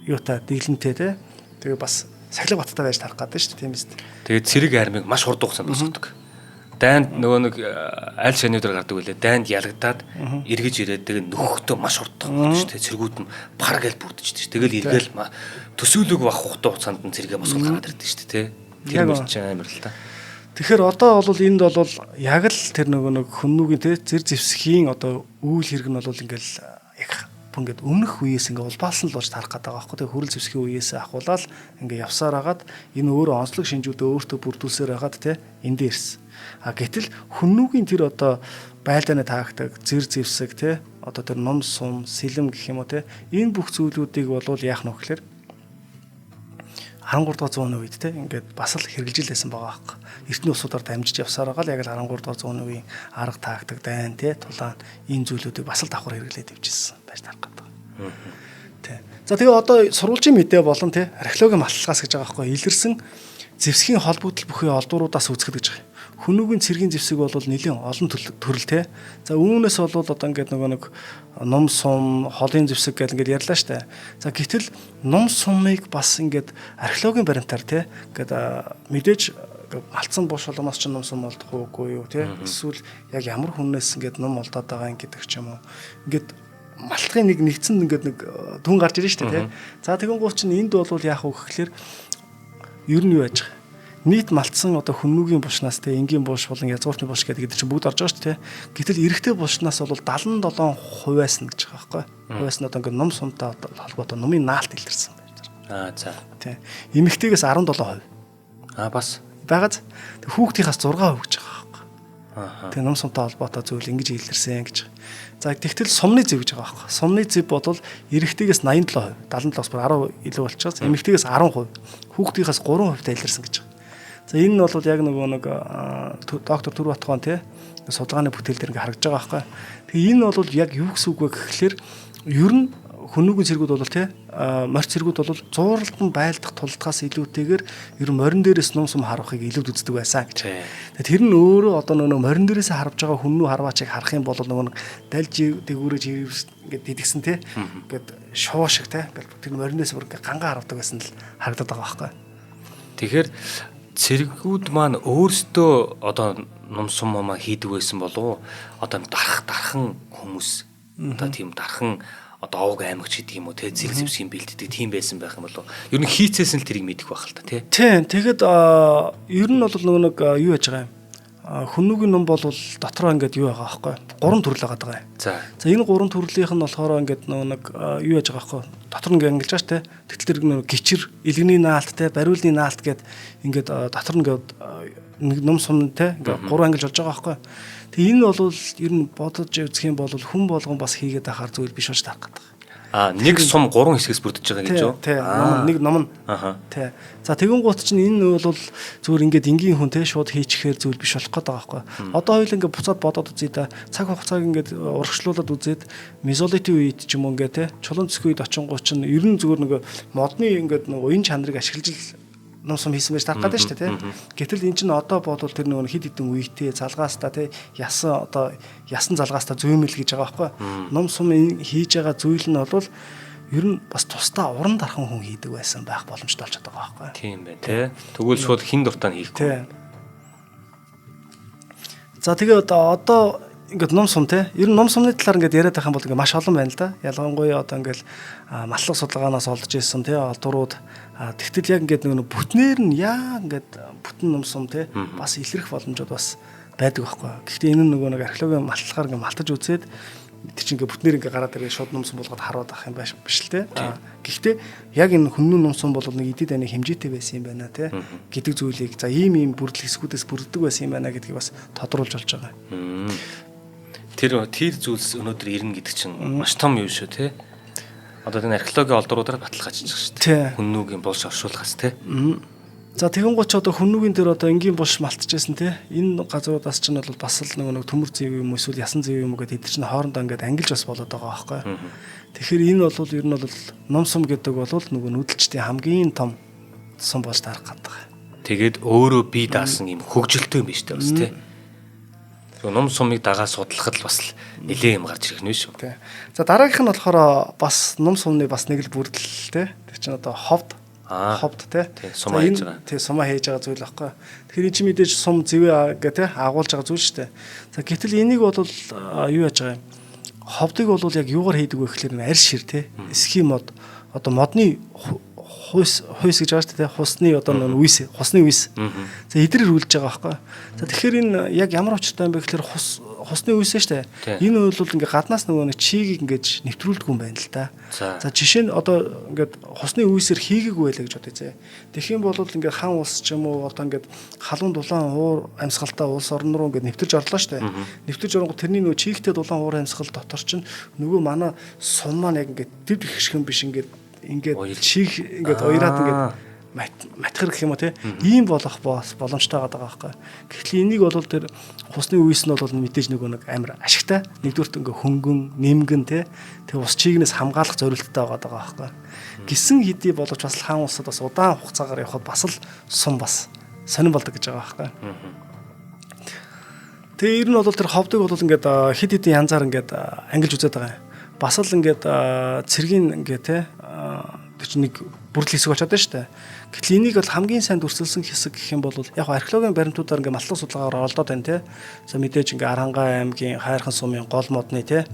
юутай диглэнтэй тий тэгээ бас сахилга баттай байж тарах гэдэг шүү дээ тийм биз. Тэгээд цэрэг армийг маш хурд хугацаанд босгодог. Дайнд нөгөө нэг аль шаны дээр гардаг үлээ. Дайнд ялагдаад эргэж ирээд тэгээ нөхөхдөө маш хурдтай шүү дээ. Цэргүүд нь пар гэл бүрдэж шүү дээ. Тэгэл эргээл төсөөлөг бах хугацаа хугацаанд нь цэргээ босгол гараад ирдэг шүү дээ. Тэр мөр чинь амар л та. Тэгэхээр одоо бол энд бол яг л тэр нөгөө нэг хүннүүгийн те зэр зэвсгийн одоо үйл хэрэг нь бол ингээл яг ингээд өмнөх үеэс ингээ улбаалсан л болж тарах гэдэг байгаа байхгүй. Тэгээ хүрэл зэвсгийн үеэс ахуулаад ингээ явсаар агаад энэ өөрөө онцлог шинжүүдээ өөртөө бүрдүүлсээр агаад те энд ирсэн. А гэтэл хүннүүгийн тэр одоо байлдааны таагдаг зэр зэвсэг те одоо тэр ном сум сэлэм гэх юм уу те энэ бүх зүйлүүдийг болвол яах нь вэ гэхээр 13 дугаар зууны үед те ингээд бас л хэрэгжилж байсан байгаа аахгүй. Эртний улсуудаар дамжиж явсаар байгаа л яг л 13 дугаар зууны үеийн арга тактик дайн те тулаан ийм зүйлүүдийг бас л давхар хэрэглээд явжсэн байж тарах гэдэг. Тэ. За тэгээ одоо сурвалжийн мэдээ болон те археологийн малтлахаас гэж байгаа аахгүй илэрсэн зэвсгийн холбогдол бүхий олдвруудаас үзэхэд гэж байгаа. Хүнүүгийн цэргийн зэвсэг бол нэлээд олон төрөл те. За үүнээс бол одоо ингээд нөгөө нэг нум сум, холын зэвсэг гэл ингээд ярьлаа штэ. За гэтэл нум сумыг бас ингээд археологийн баримтаар те ингээд мэдээж малтсан буш боломоос ч нум сум олдох уугүй юу те. Эсвэл яг ямар хүнээс ингээд нум олдоод байгаа юм гэдэг ч юм уу. Ингээд малтахын нэг нэгдсэн ингээд нэг түн гарч ирж штэ те. За тэгэн гоо чинь энд бол яах вэ гэхлээр ер нь юу яаж байгаа нийт малтсан одоо хүннүүгийн булшнаас те энгийн булш болон язгууртны булш гэдэг чинь бүгд орж байгаа шүү дээ. Гэтэл эрэгтэй булшнаас бол 77%-аас нь гэж байгаа байхгүй. Хувиас нь одоо ингээд ном сумтай холбоотой нумын наалт илэрсэн байж байгаа. Аа за. Тэ. Эмэгтэйгээс 17%. Аа бас байгааз хүүхдийнхаас 6% гэж байгаа байхгүй. Аа. Тэгээ ном сумтай холбоотой зүйл ингэж илэрсэн гэж. За тэгтэл сумны зэв гэж байгаа байхгүй. Сумны зэв бол эрэгтэйгээс 87%, 77-аас бүр 10 илүү болчихоос эмэгтэйгээс 10%, хүүхдийнхаас 3% та илэрсэн гэж байгаа. За энэ нь бол яг нөгөө нэг доктор Төрбат хаан тий судалгааны бүтээл дээр ингээ харагдаж байгаа байхгүй. Тэгээ энэ бол яг юу гэсэн үг вэ гэхлээр ер нь хүнүүгийн цэргүүд бол тий морь цэргүүд бол зууралдан байлдах тулдгаас илүүтэйгээр ер нь морин дээрээс нум сум харахыг илүүд үздэг байсан гэж. Тэр нь өөрөө одоо нөгөө морин дээрээс харж байгаа хүннүү харваачийг харах юм бол нөгөө дальж дээгүүрэж ингээд дидгсэн тий ингээд шуу шиг тий ингээд тэр морин дээрээс бүр ингээд гангаа харавдаг байсан л харагдаад байгаа байхгүй. Тэгэхээр цэргүүд маань өөрсдөө одоо ном сум маа хийдэг байсан болов одоо дархан хүмүүс одоо тийм дархан одоо овг аймагч гэдэг юм уу те зэрэг зэвсгийн бэлддэг тийм байсан байх юм болов ер нь хийцээс нь л тэрийг мэдэх байх л та те. Тийм тэгэхэд ер нь бол нөгөө нэг юу яаж байгаа юм хүннүүгийн ном бол дотроо ингээд юу байгаа аахгүй гурван төрөл байгаа даа. За. За энэ гурван төрлийнх нь болохоор ингээд нөгөө нэг юу яаж байгаа аахгүй дотор ингээд ангилж байгаа штэ. Тэгтэл тэр нөгөө гिचэр, илгэний наалт те, бариулны наалт гээд ингээд дотор ингээд нэг ном сум те ингээд гурван ангилж болж байгаа аахгүй. Тэгээ энэ бол ер нь бодож үзэх юм бол хүн болгон бас хийгээд ахаар зүйл биш болж тарах гэдэг. Аа нэг сум гурван хэсгээс бүрдэж байгаа гэж юу? Тий, ном нэг ном нь. Аха. Тий. За тэгэн гут чинь энэ бол зүгээр ингээд энгийн хүн те шууд хийчихээр зүйл биш болох гээд байгаа байхгүй. Одоо хоёул ингээд буцаад бодоод үзье да. Цаг хугацааг ингээд урагшлуулад үзээд мезолитийн үед ч юм уу ингээд те чулуун цэцгийн үед очингууд чинь ер нь зүгээр нөгөө модны ингээд нөгөө уян чанарыг ашиглаж ном сум хийсэн байж тарах гэдэг шүү дээ тий. Гэтэл эн чинь одоо бодвол тэр нөгөө хид хідэн үетэй залгаастаа тий ясан одоо ясан залгаастаа зүймэл гэж байгаа байхгүй. Ном сум хийж байгаа зүйл нь бол ер нь бас тусдаа уран дархан хүн хийдэг байсан байх боломжтой болчиход байгаа байхгүй. Тийм байна тий. Тэгвэл шууд хин дуртаа нь хийхгүй. Тий. За тэгээ одоо ингээд ном сум те ер нь ном сумны талаар ингээд яриад байх юм бол ингээд маш олон байна л да. Ялангуяа одоо ингээд маллах судалгаанаас олдож ирсэн те олдврууд тэгтэл яг ингээд нэг бүтнээр нь яа ингээд бүтэн ном сум те бас илэрх боломжууд бас байдаг байхгүй. Гэхдээ энэ нь нөгөө нэг археологийн малтлахаар ингээд малтаж үзээд тэр чинь ингээд бүтнээр ингээд гараад ирээ шууд ном сум болгоод харуулах ах юм биш л те. Гэхдээ яг энэ хүннүн ном сум бол нэг эдид аны хэмжээтэй байсан юм байна те гэдэг зүйлийг за ийм ийм бүрдэл хэсгүүдээс бүрддэг байсан юм байна гэдгийг бас тодруулж болж байгаа. Тэр зүйлс өнөөдөр ирнэ гэдэг чинь маш том юм шүү те. Одоо энэ археологийн олдруудаар баталгаажиж байгаа шүү дээ. Хүннүүгийн булш оршуулгаас те. За тэгэн гуч одоо хүннүүгийн дээр одоо энгийн булш малтчихсэн те. Энэ газруудаас чинь бол бас л нөгөө нэг төмөр зэв юм эсвэл ясан зэв юм уу гэдэг эдгээр чинь хоорондоо ингээд ангилж бас болоод байгаа байхгүй. Тэгэхээр энэ бол ер нь бол ном сум гэдэг бол нөгөө нүүдэлчдийн хамгийн том сум болж тарах гэдэг. Тэгээд өөрөө бие даасан юм хөгжилтэй юм биш үү бас те. Ном сумыг дагаа судлахад л бас нэлээ юм гарч ирэх нь шүү. Тий. За дараагийнх нь болохоор бас ном сумны бас нэг л бүрдэл те. Тэр чинь одоо ховд. Ховд те. Сумаа хийж байгаа. Тий, сумаа хийж байгаа зүйл аахгүй. Тэгэхээр энэ чинь мэдээж сум зэвээ гэ те агуулж байгаа зүйл шүү дээ. За гэтэл энийг бол юу яаж байгаа юм? Ховдыг бол яг юугаар хийдэг вэ гэхээр арь шир те. Эсхий мод одоо модны хүйс хүйс гэж байгаа шүү дээ. Хусны одоо нэг үс, хусны үс. За эдрэр үлж байгаа байхгүй. За тэгэхээр энэ яг ямар учиртай юм бэ гэхээр хус хусны үс шүү дээ. Энэ үйл бол ингээ гаднаас нөгөө нэг чигийг ингээд нэвтрүүлдэг юм байна л да. За жишээ нь одоо ингээд хусны үсээр хийгээгүй байлаа гэж бодъё зэ. Тэгэх юм бол ингээд хан улс ч юм уу одоо ингээд халуун дулаан уур амьсгалтай улс орн руу ингээд нэвтэрж орлоо шүү дээ. Нэвтэрж оронгоо тэрний нөгөө чигтэй дулаан уур амьсгал дотор чинь нөгөө манай сум маань яг ингээд дэв дэхшгэн биш ингээд ингээд чиг ингээд уяраад ингээд матхар гэх юм уу те ийм болох боломжтой байгаа байхгүй. Гэтэл энийг бол тэр хусны үес нь бол мэдээж нөгөө нэг амар ашигтай. Нэгдүгürt ингээ хөнгөн, нэмгэн те тэр ус чигнээс хамгаалах зорилттой байгаа байхгүй. Гисэн хэдий боловч бас хаан улсад бас удаан хугацаагаар явхад бас л сум бас сонирн болдог гэж байгаа байхгүй. Тэгээ ер нь бол тэр ховдог бол ингээд хэд хэдэн янзаар ингээд ангилж үзээд байгаа юм. Бас л ингээд цэргийн ингээд те тэр чинь нэг бүрдэл хэсэг болчиход байна шүү дээ. Гэтэл энийг бол хамгийн сайн дүрсэлсэн хэсэг гэх юм бол яг археологийн баримтуудаар ингээ малтлан судалгаагаар оролдоод байна те. За мэдээж ингээ Арангаа аймгийн Хайрхан сумын гол модны те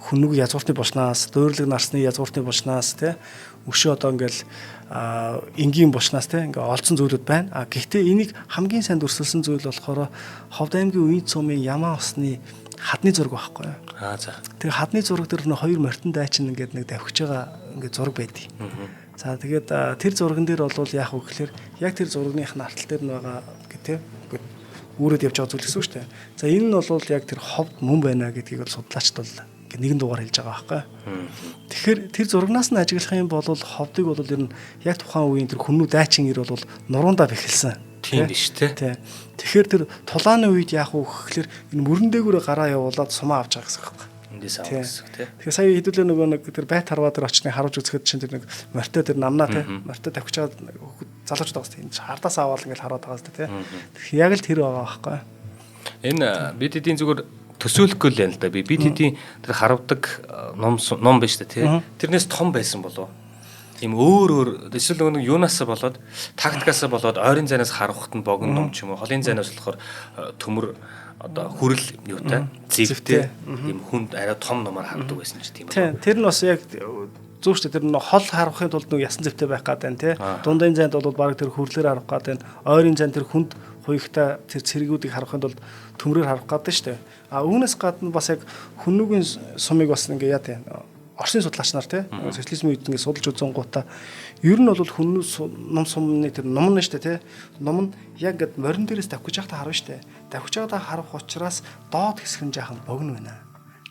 хүннүг язгууртны булшнаас, дөөрлөг нарсны язгууртны булшнаас те өшөө одоо ингээл энгийн булшнаас те ингээ олдсон зүйлүүд байна. А гэхдээ энийг хамгийн сайн дүрсэлсэн зүйл болохоор Ховд аймгийн Үеийн сумын Ямаа усны хадны зураг байхгүй юу? Аа за. Тэр хадны зураг дээр нөх хоёр морьтон дайчин ингээд нэг давхиж байгаа ингээд зураг байдгийг. За тэгээд тэр зурган дээр бол яах вэ гэхээр яг тэр зургийнхын артал дээр нь байгаа гэдэг ингээд үүрээд явж байгаа зүйл гэсэн үг шүү дээ. За энэ нь бол яг тэр ховд мөн байна гэдгийг бол судлаачд бол ингээд нэгэн дугаар хэлж байгаа байхгүй. Тэгэхээр тэр зурагнаас нь ажиглах юм бол ховдыг бол ер нь яг тухайн үеийн тэр хүмүү дайчин ир бол нурундаа бэхэлсэн. Тийм биш те. Тэгэхээр тэр тулааны үед яах вэ гэхээр энэ мөрөн дээгүүрээ гараа явуулаад сумаа авч байгаа гэсэн үг байхгүй. Эндээс авах гэсэн үг те. Тэгэхээр сая хэдүүлээ нөгөө нэг тэр байт харваа дээр очныг харуулж үзэхэд чинь тэр нэг морьтой тэр намнаа те. Морьтой тавьж байгаа залуучууд байгаа юм. Хардаас аваад ингээл хараад байгаа зү те. Тэгэхээр яг л тэр байгаа байхгүй. Энэ бид эдийн зүгээр төсөөлөхгүй л юм л да. Би бид эдийн тэр харавдаг ном ном биш үү те. Тэрнээс том байсан болов. Тийм өөр өөр эсвэл нөгөө юунаас болоод тактикаас болоод ойрын зайнаас харахад нь богино ном ч юм уу холын зайнаас болохоор төмөр одоо хүрэл юутай зэвтэй тийм хүнд арай том номоор хардаг байсан ч тийм үү. Тэр нь бас яг зөв шүү дээ. Тэр нь хол харахын тулд нэг ясан зэвтэй байх гээд байна тий. Дундын зайд бол баг тэр хүрлээр харах гээд байна. Ойрын зайн тэр хүнд хуйгтай тэр цэргүүдийг харахын тулд төмрөөр харах гээд байна шүү дээ. А үүнээс гадна бас яг хүннүгийн сумыг бас ингээ яа тий. Орсын судлаач нар тий социализмын үед ингээ судалж үзэн гутаа ер нь бол хүннүү ном сумны тэр ном нь шүү дээ тий. Ном нь яг ингээд морин дээрээс давхиж байхдаа харна шүү дээ. Давхиж байхдаа харах учраас доод хэсэг нь жаахан богино байна.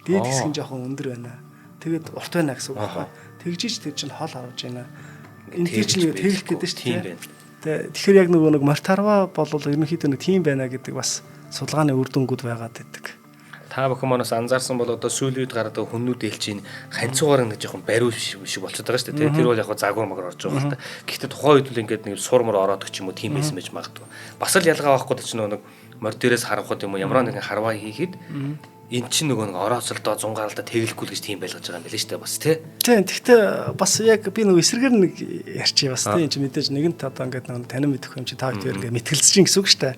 Дээд хэсэг нь жаахан өндөр байна. Тэгээд урт байна гэсэн үг байхгүй. Тэгжиж тэр чинь хол харуулж байна. Энэ тэр чинь тэглэх гэдэг шүү дээ. Тэгэхээр яг нөгөө нэг мортарва бол ерөнхийдөө нэг тийм байна гэдэг бас судалгааны үр дүнгууд байгаад байдаг. Та бүхэн манаас анзаарсан бол одоо сүүлийн үед гараад байгаа хүннүүд ээлжийн ханцуугаар нэг жоохон бариу шиг болчиход байгаа шүү дээ. Тэр бол яг загвар магар орж байгаа л та. Гэхдээ тухайн үед л ингээд нэг сур мөр ороод ч юм уу тийм байсан байж магадгүй. Бас л ялгаа байхгүй чинь нэг морь дээрээс харахад юм уу ямар нэгэн харваа хийхэд эн чинь нөгөө нэг орооцолдоо зунгаалдаа тэглэхгүй л гэж тийм байлгаж байгаа юм билээ шүү дээ бас тий. Тийм. Гэхдээ бас яг би нөгөө эсрэгээр нэг ярьчих бас тий. Энд чинь мэдээж нэгэнт одоо ингээд нөгөө танин мэдэх юм чи та хоёр ингээд мэтгэлцэж чинь гэсэн үг шүү дээ.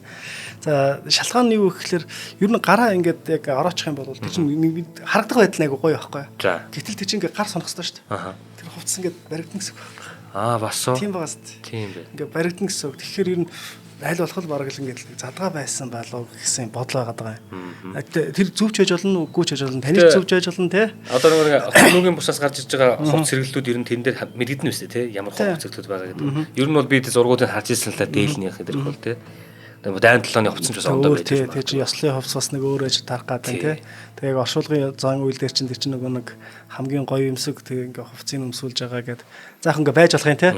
За шалтгаан нь юу гэхээр ер нь гараа ингээд яг ороочих юм бол тэр чинь харагдах байдал айгу гоё байхгүй. Гэтэл тэр чинь ингээд гар сонох хэрэгтэй шүү дээ. Тэр хувцас ингээд баригдана гэсэн үг байхгүй. Аа бас уу. Тийм байгаас. Тийм байх. Ингээд баригдана гэсэн үг. Тэгэхээр ер нь аль болох л бараг л ингээд задгаа байсан болов гэсэн бодол байгаад байгаа юм. Тэр зөвч байж болно, үгүй ч байж болно. Таны зөвч байж болно те. Одоо нэг хоноогийн бусаас гарч ирж байгаа хувц сэргэлтүүд ер нь тэн дээр мэдэгдэнэ үстэй те. Ямар хувц сэргэлтүүд байгаа гэдэг. Ер нь бол би зургуудыг харж ирсэн л та дээлнийх гэдэг бол те. Дайн толооны хувцас ч бас ондоо байж байна. Тэр чинь ёслолын хувцас бас нэг өөр ээж тарах гад байна тий. Тэгээ яг оршуулгын зан үйл дээр чинь тэр чинь нөгөө нэг хамгийн гоё юмсэг тэгээ ингээ хувцсыг өмсүүлж байгаа гэд заах ингээ байж болох юм тий.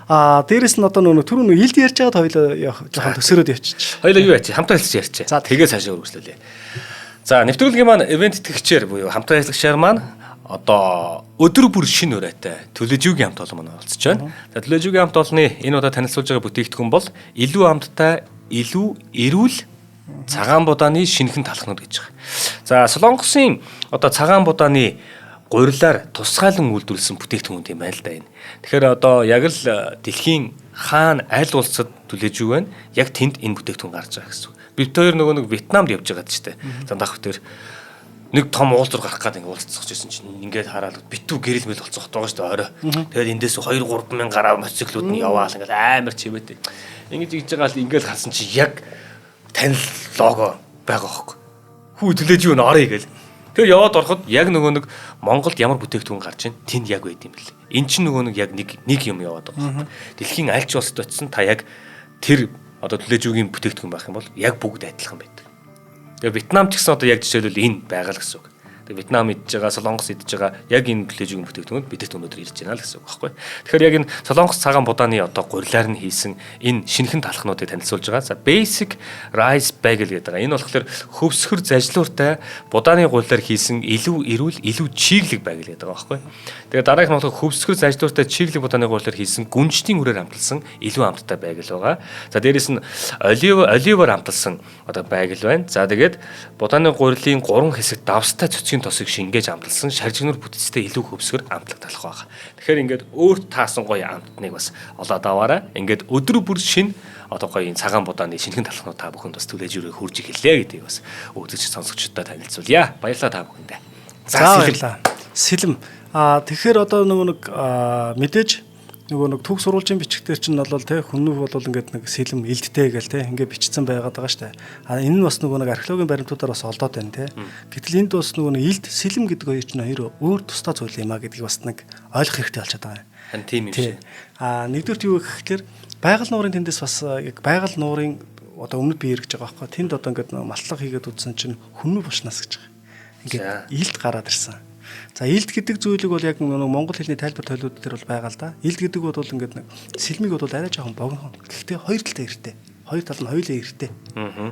Аа дээрэс нь одоо нөгөө түрүү нөгөө илд ярьж байгаад хоёлоо жоохон төсөөрөөд явчих. Хоёлоо юу яачих? Хамтаа хэлж ярьчих. Тэгээ цаашаа үргэлжлүүлье. За нэвтрүүлгийн маань ивент итгэгчээр буюу хамтаа ажиллагчаар маань одоо өдөр бүр шинэ өрөөтэй Төлөжүүгийн хамт олон маань оролцож байна. За Төлөжүүгийн хамт олонны энэ удаа танилцуулж байгаа бүтээгдэхүүн бол илүү амттай, илүү эрүүл цагаан будааны шинэхэн талхнууд гэж байгаа. За Солонгосын одоо цагаан будааны Гурилаар тусгаалan үйлдвэрлэсэн бүтээгдэхүүн юм байна л да энэ. Тэгэхээр одоо яг л дэлхийн хаана аль улсад түлээжүү байна, яг тэнд энэ бүтээгдэхүүн гарч байгаа гэсэн үг. Бид хоёр нөгөө нэг Вьетнамд явж байгаа ч гэдэг. Зандах хөтөр нэг том уулзуур гарах гээд ингээ уулзах гэсэн чинь ингээд хараад битүү гэрэл мэл болцох байгаа шүү дээ орой. Тэгээд эндээс 2 3 мянган гараа мотоциклууд нь яваал ингээд амар чимээтэй. Ингэж ийж байгаа л ингээд харсан чи яг танил лого байгаа хөөхгүй. Хүү түлээж юу н орё гээл. Тэгээ яваад ороход яг нөгөө нэг Монголд ямар бүтээгдэхүүн гарч ийн тэнд яг байд юм бэл. Эн чинь нөгөө нэг яг нэг юм яваад байгаа. Дэлхийн аль ч улсад очисон та яг тэр одоо түлээжүүгийн бүтээгдэхүүн байх юм бол яг бүгд адилхан байдаг. Тэгээ Вьетнам ч гэсэн одоо яг жишээлбэл энэ байгаа л гэсэн үг. Тэгээ Вьетнам идж байгаа, Солонгос идж байгаа яг энэ түлээжүүгийн бүтээгдэхүүн бидэд өнөөдөр ирж байна л гэсэн үг байхгүй. Тэгэхээр яг энэ Солонгос цагаан будааны одоо гурилаар нь хийсэн энэ шинэхэн талхнуудыг танилцуулж байгаа. За Basic Rice Bagel гэдэг байгаа. Энэ болохоор хөвсгөр зажлууртай будааны гурилаар хийсэн илүү эрүүл, илүү чиглэг bagel гэдэг байгаа байхгүй. Тэгээ дараагийнх нь болохоор хөвсгөр зажлууртай чиглэг будааны гурилаар хийсэн гүнжтийн үрээр амталсан илүү амттай bagel байгаа. За дээрэс нь оливоор амталсан одоо bagel байна. За тэгээд будааны гурилын 3 хэсэг давстай цөцгийн тосыг шингээж амталсан шаржигнуур бүтцтэй илүү хөвсгөр амтлаг талах байгаа. Тэгэхээр ингээд өөрт таасан гоё амтныг бас олоод аваарай. Ингээд өдөр бүр шин одоо гоё энэ цагаан будааны шинэхэн талхнууд та бүхэнд бас түлээж өрөө хурж эхэллээ гэдгийг бас үзэгч сонсогчдод танилцуулъя. Баярлалаа та бүхэндээ. За баярлалаа. Сэлэм. Тэгэхээр одоо нөгөө нэг мэдээж нөгөө нэг төг сурвалжийн бичгтэр чинь бол те хүннүх бол ингээд нэг сэлэм илдтэй гээл те ингээд бичсэн байгаад байгаа штэ. А энэ нь бас нөгөө нэг археологийн баримтуудаар бас олдоод байна те. Гэтэл энд бас нөгөө нэг илд сэлэм гэдэг хоёр чинь хоёр өөр тусдаа зүйл юм а гэдгийг бас нэг ойлгох хэрэгтэй болчиход байгаа юм. Харин тийм юм шиг. А нэгдүгürt юу гэхээр байгаль нуурын тэндээс бас яг байгаль нуурын одоо өмнөд бие эргэж байгаа байхгүй. Тэнд одоо ингээд малтлага хийгээд үзсэн чинь хүннү булшнаас гэж байгаа. Ингээд илд гараад ирсэн. За илд гэдэг зүйлийг бол яг нэг монгол хэлний тайлбар тойлууд дээр бол байгаа л да. Илд гэдэг бол ингээд нэг сэлмийг бол арай жоохон богино. Гэхдээ хоёр талтай эртээ. Хоёр тал нь хоёулаа эртээ.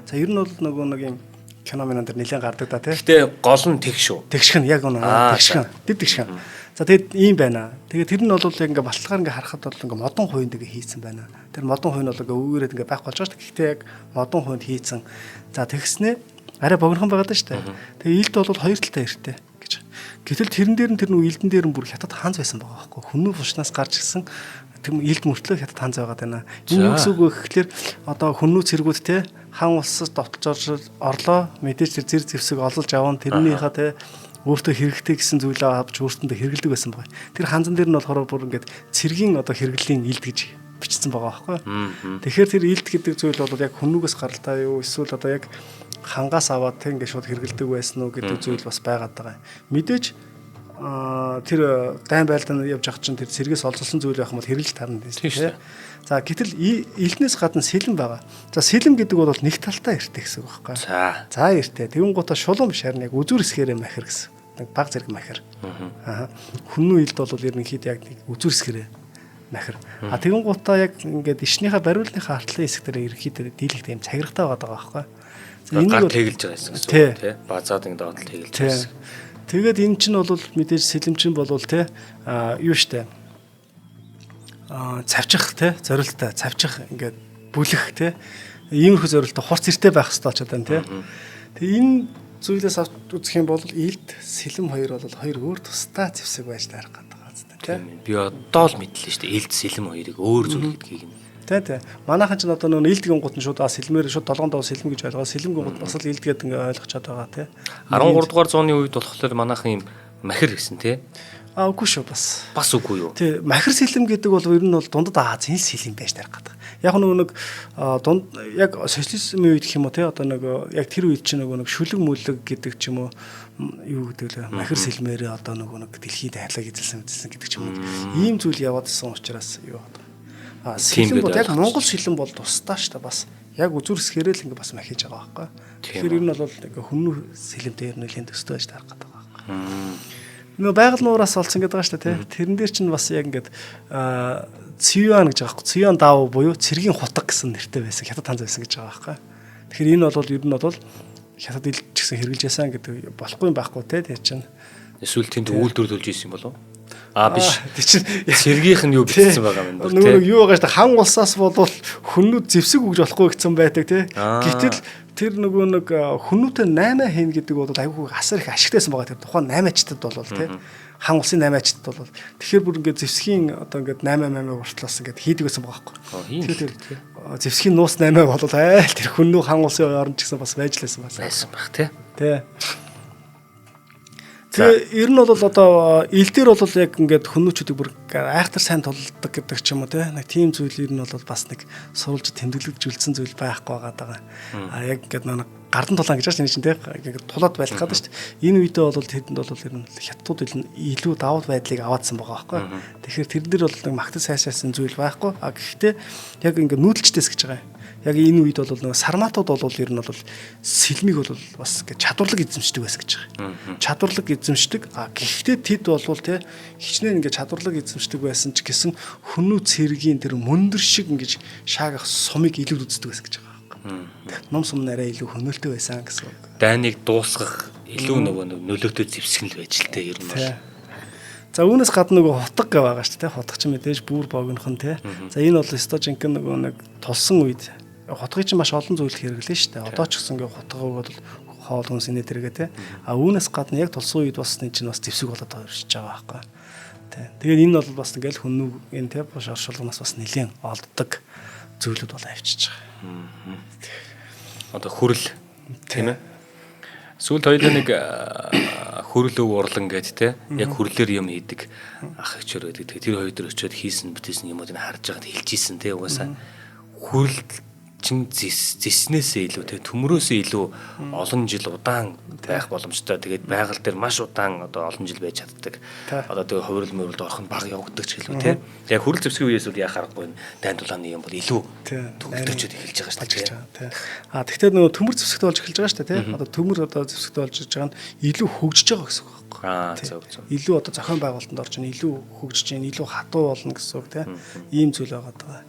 За ер нь бол нөгөө нэг юм кино минь дээр нэлээд гардаг да тий. Гэхдээ гол нь тэгш шүү. Тэгшх нь яг үнэ. Тэгшх. Дэв тэгшх. За тэгээд ийм байна. Тэгээд тэр нь бол яг ингээ балтгаар ингээ харахад бол ингээ модон хувинд ингээ хийцэн байна. Тэр модон хувь нь бол ингээ үүрээд ингээ байхгүй болж байгаа шүү дээ. Гэхдээ яг модон хувинд хийцэн. За тэгснээ арай богинохон байгаад байна шүү дээ. Тэгээ илд бол хоёр талтай эртээ. Гэтэл тэрэн дээр нь тэр нөгөө илдэн дээр нь бүр хятад ханз байсан байгаа байхгүй. Хүннүү булшнаас гарч ирсэн тэр илд мөртлөө хятад ханз байгаад байна. Энэ юу гэсэн үг вэ гэхлээр одоо хүннүү цэргүүд те хан улсад довтолж орлоо мэдээж тэр зэр зэвсэг ололж аван тэрнийхээ те өөртөө хэрэгтэй гэсэн зүйлээ авч өөртөндөө хэрэгэлдэг байсан байгаа. Тэр ханзан дээр нь болохоор бүр ингээд цэргийн одоо хэрэглэлийн илд гэж бичсэн байгаа байхгүй. Тэгэхээр тэр илд гэдэг зүйл бол яг хүннүүгээс гаралтай юу эсвэл одоо яг хангаас аваад тэг ингээд шууд хэрэгэлдэг байсан уу гэдэг зүйл бас байгаад байгаа юм. Мэдээж тэр дайн байлдаанд явж явах чинь тэр цэргээс олзолсон зүйл байх юм бол хэрэглэж тарна тийм. За гэтэл илднээс гадна сэлэм байгаа. За сэлэм гэдэг бол нэг талтай эртээ гэсэн үг байхгүй. За эртээ. Тэгүн гутаа шулуун биш харин яг үзүүр хэсгээрээ махир гэсэн. Нэг баг зэрэг махир. Аа. Хүннүү илд бол ерөнхийдөө яг нэг үзүүр хэсгээрээ махир. А тэгүн гутаа яг ингээд ишнийхээ бариулныхаа артлын хэсэг дээр ерөнхийдөө дийлэгтэй юм цагиргатай байгаа байхгүй. Энийг тэгэлж байгаа гэсэн үг тий. Базаад ингэ доод тэгэлж байгаа. Тэгээд энэ чинь бол мэдээж сэлэмчин болвол тий юу штэ. Цавчих тий зорилттой цавчих ингээд бүлэх тий иймэрхүү зорилттой хурц эртэй байх хэрэгтэй болчиход байна тий. Тэгээ энэ зүйлээс авч үзэх юм бол илд сэлэм хоёр бол хоёр өөр тусдаа зэвсэг байж таарах гэдэг байгаа зү тий. Би одоо л мэдлээ штэ илд сэлэм хоёрыг өөр зүйл гэдгийг нь. Тэ тэ. Манайхан ч одоо нөгөө илд гингууд нь шууд сэлмээр шууд долгон доо сэлэм гэж ойлгоо. Сэлэм гингууд бас л илд гэдэг ингээ ойлгочоод байгаа тий. 13 дугаар зууны үед болохоор манайхан юм махир гэсэн тий. А үгүй шүү бас. Бас үгүй юу? Тий, махир сэлэм гэдэг бол ер нь бол дундад Азийн сэлэм байж тарах гэдэг. Яг нөгөө нэг дунд яг социализмын үед гэх юм уу тий одоо нэг яг тэр үед чинь нөгөө нэг шүлэг мүлэг гэдэг ч юм уу юу гэдэг лээ махир сэлмээрээ одоо нөгөө нэг дэлхийд дайрлаг эзэлсэн гэдэг ч юм уу. Ийм зүйл яваад исэн учраас юу байна. Сэлэм бол яг Монгол сэлэм бол тусдаа шүү дээ бас. Яг үзүүр хэсгээрээ л ингээ бас махиж байгаа байхгүй. Тэгэхээр ер нь бол ингээ хүннүү сэлэмтэй ер нь нэлийн төстэй байж таарах гэдэг байгаа байхгүй. Нөгөө байгаль нуураас олцсон гэдэг байгаа шүү дээ тий. Тэрэн дээр чинь бас яг ингээд Цюян гэж байгаа байхгүй. Цюян даав буюу цэргийн хутга гэсэн нэртэй байсан. Хятад ханз байсан гэж байгаа байхгүй. Тэгэхээр энэ бол ер нь бол хятад илч гэсэн хэрэгжилж ясан гэдэг болохгүй юм байхгүй тий. Тэр чинь эсвэл тэнд үйлдвэрлүүлж исэн болов уу? А биш. Тэр чинь цэргийнх нь юу бичсэн байгаа юм бэ? Нөгөө юу байгаа шүү дээ. Хан улсаас болвол хүннүүд зэвсэг өгж болохгүй гэсэн байдаг тий. Гэтэл Тэр нөгөө нэг хүннүүтэй 8 хийн гэдэг бол айгүй асар их ашигтайсан байгаа. Тэр тухайн 8-ачтад бол тий. Хан улсын 8-ачтад бол тэгэхээр бүр ингээд зэвсгийн одоо ингээд 8 8 хүртэл бас ингээд хийдэг байсан байгаа байхгүй. Тэгэхээр тэр зэвсгийн нуус 8 бол айл тэр хүннүү хан улсын орон ч гэсэн бас байж лээсэн бас. Байсан баг тий. Тий. Тэгээ ер нь бол одоо ил дээр бол яг ингээд хүннүүчүүдийг бүр айхтар сайн тулдаг гэдэг ч юм уу те нэг тийм зүйл ер нь бол бас нэг сурулж тэмдэглэж үлдсэн зүйл байхгүй байгаа даа. А яг ингээд нэг гардан тулаан гэж байна чинь те ингээд тулаад байлах гэдэг шүү дээ. Энэ үедээ бол тэдэнд бол ер нь хятадууд илүү давуу байдлыг аваадсан байгаа байхгүй. Тэгэхээр тэр дээр бол нэг магтаж сайшаасан зүйл байхгүй. А гэхдээ яг ингээд нүүдэлчдээс гэж байгаа юм. Яг энэ үед бол нөгөө сарматууд бол ер нь бол сэлмийг бол бас ингээд чадварлаг эзэмшдэг байсан гэж байгаа. Чадварлаг эзэмшдэг. А гэхдээ тэд бол те хичнээн ингээд чадварлаг эзэмшдэг байсан ч гэсэн хүннүү цэргийн тэр мөндөр шиг ингээд шаагах сумыг илүү үздэг байсан гэж байгаа байхгүй. Ном сум нарай илүү хөнөөлтэй байсан гэсэн үг. Дайныг дуусгах илүү нөгөө нөлөөтэй зэвсэг л байж л те ер нь бол. За үүнээс гадна нөгөө хутга гэ байгаа шүү дээ. Хутга ч мэдээж бүр богинохон те. За энэ бол өстой жинхэнэ нөгөө нэг тулсан үед хутгийг чинь маш олон зүйлд хэрэглэн шүү дээ. Одоо ч гэсэн ингээ хутга өгөөд хоол хүнс инээ тэргээ те. А үүнээс гадна яг тулсан үед бас энэ чинь бас зэвсэг болоод оршиж байгаа байхгүй. Тэ. Тэгээд энэ бол бас ингээл хүннүүгийн те бош оршуулганаас бас нэлээд олддог зүйлүүд бол авчиж байгаа. Одоо хүрэл тийм ээ. Сүүлд хоёулаа нэг хүрэл өв урлан гээд те яг хүрлээр юм хийдэг ах эгчээр байдаг. Тэгээ тэр хоёр дээр очиод хийсэн бүтээсэн юмудыг харж байгаад хэлжсэн те угаасаа хүрэл чин зэснээсээ илүү те төмрөөсөө илүү олон жил удаан байх боломжтой. Тэгээд байгаль дээр маш удаан одоо олон жил байж чаддаг. Одоо тэгээ хувирал мөрөлд орох нь бага явагддаг ч гэлүү те. Яг хүрэл зэвсгийн үеэс бол яа харахгүй дайн тулааны юм бол илүү төгөлдөчөд эхэлж байгаа шүү дээ. А тэгтээ нөгөө төмөр зэвсэгтэй болж эхэлж байгаа шүү дээ те. Одоо төмөр одоо зэвсэгтэй болж ирж байгаа нь илүү хөгжиж байгаа гэсэн үг байхгүй. Аа зөв зөв. Илүү одоо зохион байгуулалтанд орж ийн, илүү хөгжиж ийн, илүү хатуу болно гэсэн үг те. Ийм зүйл байгаа даа.